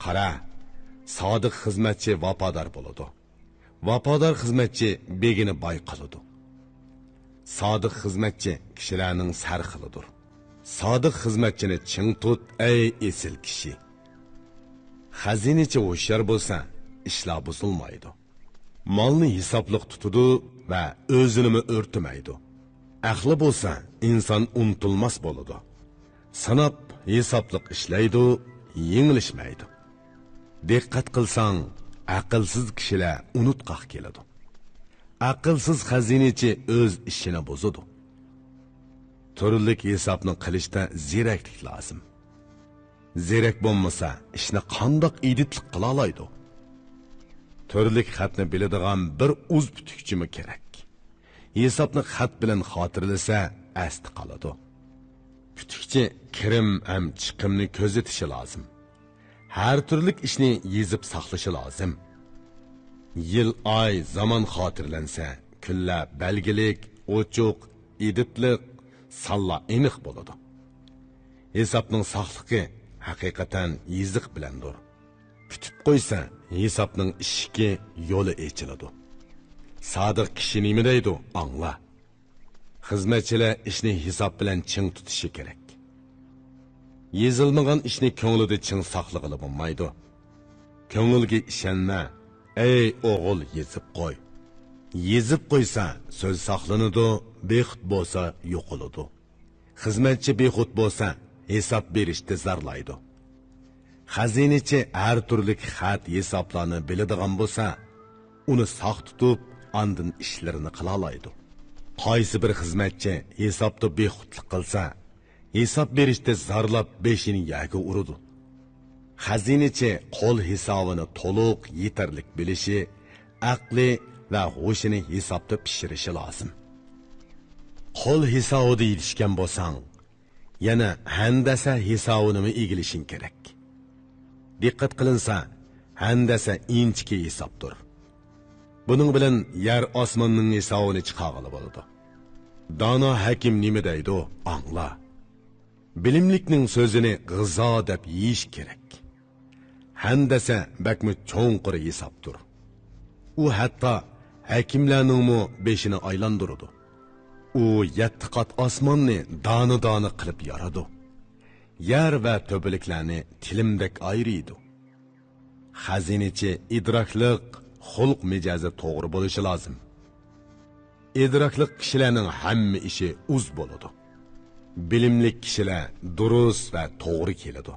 قارا، سادىق خىزمەتچى ۋاپادار بولىدۇ. ۋاپادار خىزمەتچى بېگىنى باي قىلىدۇ. سادىق خىزمەتچى كىشىلەرنىڭ سەرخىلىدۇر. سادىق خىزمەتچىنى چىڭ تۇت، ئەي ئېسىل كىشى! خەزىنىچى ھوشيار بولسا، ئىشلار بۇزۇلمايدۇ. مالنى ھېسابلىق تۇتىدۇ ۋە ئۆزىنىمۇ ئۆرتىمەيدۇ. ئەقلى بولسا، ئىنسان ئۇنتۇلماس بولىدۇ. ساناپ، ھېسابلىق ئىشلەيدۇ، يېڭىلىشمەيدۇ. دىققەت قىلساڭ، ئەقىلسىز كىشىلەر ئۇنتقاق كېلىدۇ. ئەقىلسىز خەزىنىچى ئۆز ئىشىنى بۇزىدۇ. تۈرلۈك ھېسابنى قىلىشتا زېرەكلىك لازىم. زېرەك بولمىسا، ئىشنى قانداق ئىدىتلىق قىلالايدۇ؟ تۈرلۈك خەتنى بىلىدىغان بىر ئۇز پۈتۈكچىمۇ كېرەك. ھېسابنى خەت بىلەن خاتىرىلىسە، ئەستە قالىدۇ. پۈتۈكچى كىرىم ھەم چىقىمنى كۆزىتىشى لازىم. ھەر تۈرلۈك ئىشنى يېزىپ ساقلىشى لازىم. يىل، ئاي، زامان خاتىرىلەنسە، كۈنلەر بەلگىلىك، ئوچۇق، ئىدىتلىق، سانلار ئېنىق بولىدۇ. ھېسابنىڭ ساقلىقى ھەقىقەتەن يېزىق بىلەندۇر. پۈتۈپ قويسا، ھېسابنىڭ ئىشىكى، يولى ئېچىلىدۇ. سادىق كىشى نېمە دەيدۇ، ئاڭلا. خىزمەتچىلەر ئىشنى ھېساب بىلەن چىڭ تۇتۇشى كېرەك. يېزىلمىغان ئىشنى كۆڭلىدە چىڭ ساقلىغىلى بولمايدۇ. كۆڭۈلگە ئىشەنمە، ئەي ئوغۇل، يېزىپ قوي. يېزىپ قويسا، سۆز ساقلىنىدۇ، بىخۇد بولسا، يوقىلىدۇ. خىزمەتچى بىخۇد بولسا، ھېساب بېرىشتە زارلايدۇ. خەزىنىچى ھەر تۈرلۈك خەت ھېسابلارنى بىلىدىغان بولسا، ئۇنى ساق تۇتۇپ، ئاندىن ئىشلىرىنى قىلالايدۇ. قايسى بىر خىزمەتچى ھېسابتا بىخۇدلۇق قىلسا، ھېساب بېرىشتە زارلاپ بېشىنى يەرگە ئۇرىدۇ. خەزىنىچى قول ھېسابىنى تولۇق يېتەرلىك بىلىشى، ئەقلى ۋە ھوشىنى ھېسابتا پىشۇرۇشى لازىم. قول ھېسابىدا يېتىشكەن بولساڭ، يەنە ھەندەسە ھېسابىنىمۇ ئىگىلىشىڭ كېرەك. دىققەت قىلىنسا، ھەندەسە ئىنچىكە ھېسابتۇر. بۇنىڭ بىلەن يەر ئاسماننىڭ ھېسابىنى چىقارغىلى بولىدۇ. دانا ھەكىم نېمە دەيدۇ، ئاڭلا. بىلىملىكنىڭ سۆزىنى غىزا دەپ يېيىش كېرەك. ھەندەسە بەكمۇ چوڭقۇر ھېسابتۇر. ئۇ ھەتتا ھەكىملەرنىڭمۇ بېشىنى ئايلاندۇرىدۇ. ئۇ يەتتە قات ئاسماننى دانە-دانە قىلىپ يارىدۇ. يەر ۋە تۆپىلىكلەرنى تىلىمدەك ئايرىيدۇ. خەزىنىچى ئىدراكلىق، خۇلق مىجەزى توغرا بولۇشى لازىم. ئىدراكلىق كىشىلەرنىڭ ھەممە ئىشى ئۇز بولىدۇ. بىلىملىك كىشىلەر دۇرۇس ۋە توغرا كېلىدۇ.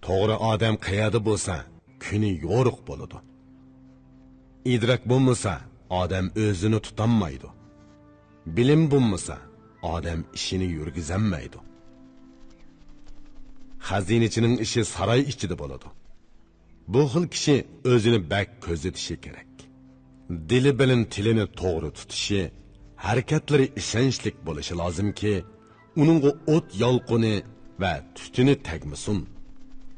توغرا ئادەم قەيەردە بولسا، كۈنى يورۇق بولىدۇ. ئىدراك بولمىسا، ئادەم ئۆزىنى تۇتالمايدۇ. بىلىم بولمىسا، ئادەم ئىشىنى يۈرگۈزەلمەيدۇ. خەزىنىچىنىڭ ئىشى ساراي ئىچىدە بولىدۇ. بۇ خىل كىشى ئۆزىنى بەك كۆزىتىشى كېرەك. دىلى بىلەن تىلىنى توغرا تۇتۇشى، ھەرىكەتلىرى ئىشەنچلىك بولۇشى لازىمكى، ئۇنىڭغا ئوت يالقۇنى ۋە تۈتۈنى تەگمىسۇن.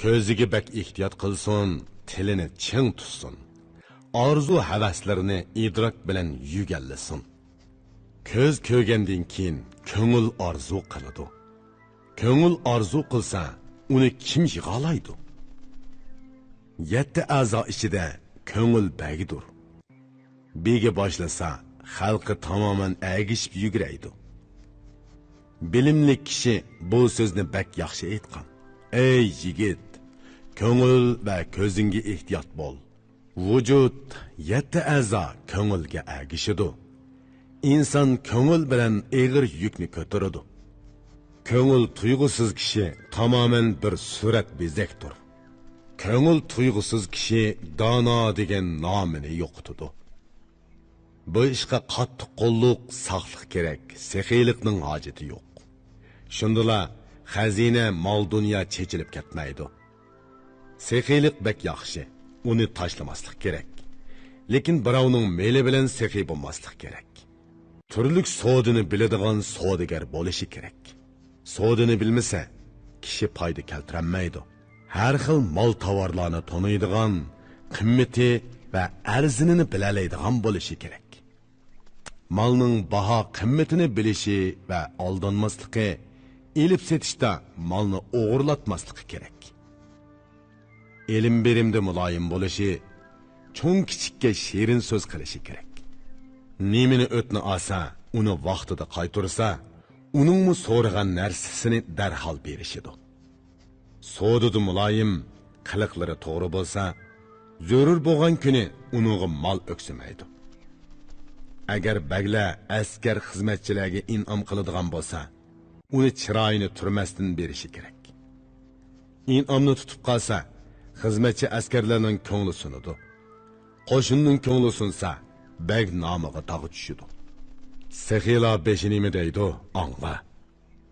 كۆزىگە بەك ئېھتىيات قىلسۇن، تىلىنى چىڭ تۇتسۇن. ئارزۇ-ھەۋەسلىرىنى ئىدراك بىلەن يۈگەنلىسۇن. كۆز كۆرگەندىن كېيىن كۆڭۈل ئارزۇ قىلىدۇ. كۆڭۈل ئارزۇ قىلسا، ئۇنى كىم يىغالايدۇ؟ يەتتە ئەزا ئىچىدە كۆڭۈل بەگدۇر. بېگى باشلىسا، خەلقى تامامەن ئەگىشىپ يۈگۈرەيدۇ. بىلىملىك كىشى بۇ سۆزنى بەك ياخشى ئېيتقان. ئەي يىگىت، كۆڭۈل ۋە كۆزۈڭگە ئېھتىيات بول. ۋۇجۇد، يەتتە ئەزا كۆڭۈلگە ئەگىشىدۇ. ئىنسان كۆڭۈل بىلەن ئېغىر يۈكنى كۆتۈرىدۇ. كۆڭۈل تۇيغۇسىز كىشى تامامەن بىر سۈرەت بېزەكتۇر. كۆڭۈل تۇيغۇسىز كىشى دانا دېگەن نامىنى يوقىتىدۇ. بۇ ئىشقا قاتتىق قوللۇق، ساقلىق كېرەك، سېخىيلىقنىڭ ھاجىتى يوق. شۇندىلا خەزىنە، مال-دۇنيا چېچىلىپ كەتمەيدۇ. سېخىيلىق بەك ياخشى، ئۇنى تاشلىماسلىق كېرەك. لېكىن بىراۋنىڭ مېلى بىلەن سېخىي بولماسلىق كېرەك. تۈرلۈك سودىنى بىلىدىغان سودىگەر بولۇشى كېرەك. سودىنى بىلمىسە، كىشى پايدا كەلتۈرەلمەيدۇ. ھەر خىل مال-تاۋارلارنى تونۇيدىغان، قىممىتى ۋە ئەرزىنىنى بىلەلەيدىغان بولۇشى كېرەك. مالنىڭ باھا قىممىتىنى بىلىشى ۋە ئالدانماسلىقى، ئېلىپ سېتىشتا مالنى ئوغرىلاتماسلىقى كېرەك. ئېلىم بېرىمدە مۇلايىم بولۇشى، چوڭ كىچىككە شېرىن سۆز قىلىشى كېرەك. نېمىنى ئۆتنە ئالسا، ئۇنى ۋاقتىدا قايتۇرسا، ئۇنىڭمۇ سورىغان نەرسىسىنى دەرھال بېرىشىدۇ. سودىدا مۇلايىم، قىلىقلىرى توغرا بولسا، زۆرۈر بولغان كۈنى ئۇنىڭغا مال ئۆكسىمەيدۇ. ئەگەر بەگلەر ئەسكەر خىزمەتچىلەرگە ئىنئام قىلىدىغان بولسا، ئۇنى چىرايىنى تۈرمەستىن بېرىشى كېرەك. ئىنئامنى تۇتۇپ قالسا، خىزمەتچى ئەسكەرلەرنىڭ كۆڭلى سۇنىدۇ. قوشۇننىڭ كۆڭلى سۇنسا، بەگ نامىغا داغ چۈشىدۇ. سېخىيلار بېشى نېمە دەيدۇ، ئاڭلا.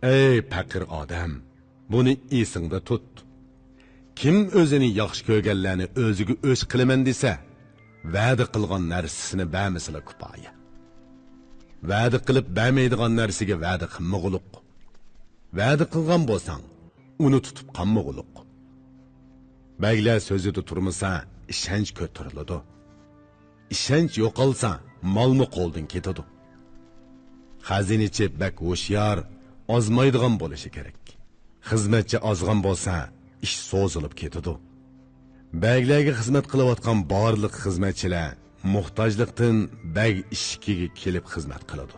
ئەي پەقىر ئادەم، بۇنى ئېسىڭدە تۇت. كىم ئۆزىنى ياخشى كۆرگەنلەرنى ئۆزىگە ئۆچ قىلىمەن دېسە، ۋەدە قىلغان نەرسىسىنى بەرمىسىلا كۇپايە. ۋەدە قىلىپ بەرمەيدىغان نەرسىگە ۋەدە قىلمىغۇلۇق. ۋەدە قىلغان بولساڭ، ئۇنى تۇتۇپ قالمىغۇلۇق. بەگلەر سۆزىدە تۇرمىسا، ئىشەنچ كۆتۈرۈلىدۇ. ئىشەنچ يوقالسا، مالمۇ قولدىن كېتىدۇ. خەزىنىچى بەك ھوشيار، ئازمايدىغان بولۇشى كېرەك. خىزمەتچى ئازغان بولسا، ئىش سوزۇلۇپ كېتىدۇ. بەگلەرگە خىزمەت قىلىۋاتقان بارلىق خىزمەتچىلەر موھتاجلىقتىن بەگ ئىشىكىگە كېلىپ خىزمەت قىلىدۇ.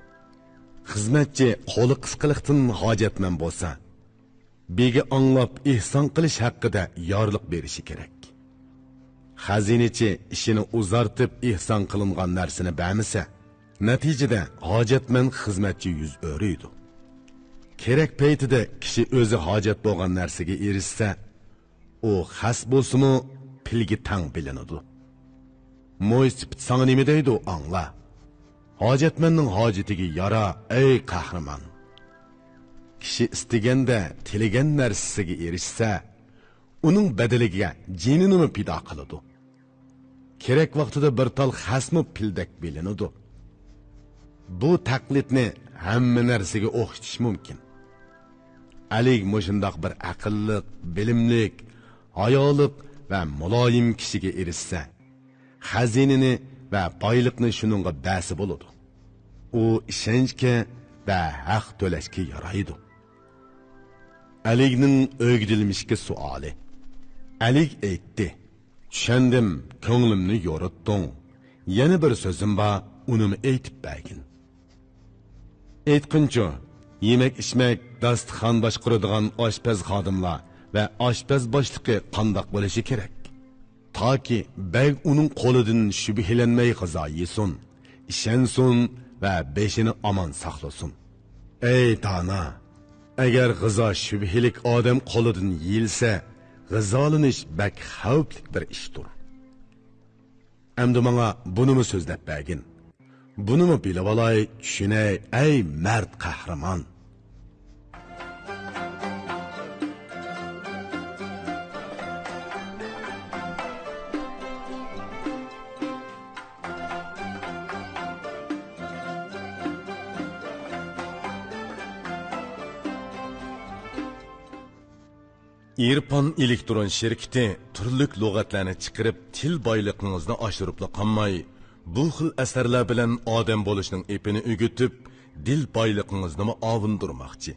خىزمەتچى قولى قىسقىلىقتىن ھاجەتمەن بولسا، بېگى ئاڭلاپ ئېھسان قىلىش ھەققىدە يارلىق بېرىشى كېرەك. خەزىنىچى ئىشىنى ئۇزارتىپ ئېھسان قىلىنغان نەرسىنى بەرمىسە، نەتىجىدە ھاجەتمەن خىزمەتچى يۈز ئۆرۈيدۇ. كېرەك پەيتىدە كىشى ئۆزى ھاجەت بولغان نەرسىگە ئېرىشسە، ئۇ خەس بولسىمۇ پىلگە تەڭ بىلىنىدۇ. مويسىپىت ساڭا نېمە دەيدۇ، ئاڭلا. ھاجەتمەننىڭ ھاجىتىگە يارا، ئەي قەھرىمان! كىشى ئىستىگەندە تىلىگەن نەرسىسىگە ئېرىشسە، ئۇنىڭ بەدىلىگە جېنىنىمۇ پىدا قىلىدۇ. كېرەك ۋاقتىدا بىر تال خەسمۇ پىلدەك بىلىنىدۇ. بۇ تەقلىدنى ھەممە نەرسىگە ئوخشىتىش مۇمكىن. ئەلىگ مۇشۇنداق بىر ئەقىللىق، بىلىملىك، ھايالىق ۋە مۇلايىم كىشىگە ئېرىشسە، خەزىنىنى ۋە بايلىقنى شۇنىڭغا بەرسە بولىدۇ. ئۇ ئىشەنچكە ۋە ھەق تۆلەشكە يارايدۇ. ئەلىگنىڭ ئۆگدۈلمىشكە سوئالى. ئەلىگ ئېيتتى: «چۈشەندىم، كۆڭلۈمنى يورۇتتۇڭ. يەنە بىر سۆزۈم بار، ئۇنىمۇ ئېيتىپ بەرگىن.» ئېيتقىنچۇ، يېمەك-ئىچمەك، داستىخان باشقۇرىدىغان ئاشپەز خادىملار ۋە ئاشپەز باشلىقى قانداق بولۇشى كېرەك؟ تاكى بەگ ئۇنىڭ قولىدىن شۈبھىلەنمەي غىزا يېسۇن، ئىشەنسۇن ۋە بېشىنى ئامان ساقلىسۇن. ئەي دانا! ئەگەر غىزا شۈبھىلىك ئادەم قولىدىن يېيىلسە، غىزالىنىش بەك خەۋپلىك بىر ئىشتۇر. ئەمدى ماڭا بۇنىمۇ سۆزلەپ بەرگىن. بۇنىمۇ بىلىۋالاي، چۈشىنەي، ئەي مەرد قەھرىمان! ئىرپان ئېلېكترون شىركىتى تۈرلۈك لۇغەتلەرنى چىقىرىپ، تىل بايلىقىڭىزنى ئاشۇرۇپلا قالماي، بۇ خىل ئەسەرلەر بىلەن ئادەم بولۇشنىڭ ئېپىنى ئۆگىتىپ، دىل بايلىقىڭىزنىمۇ ئاۋۇندۇرماقچى.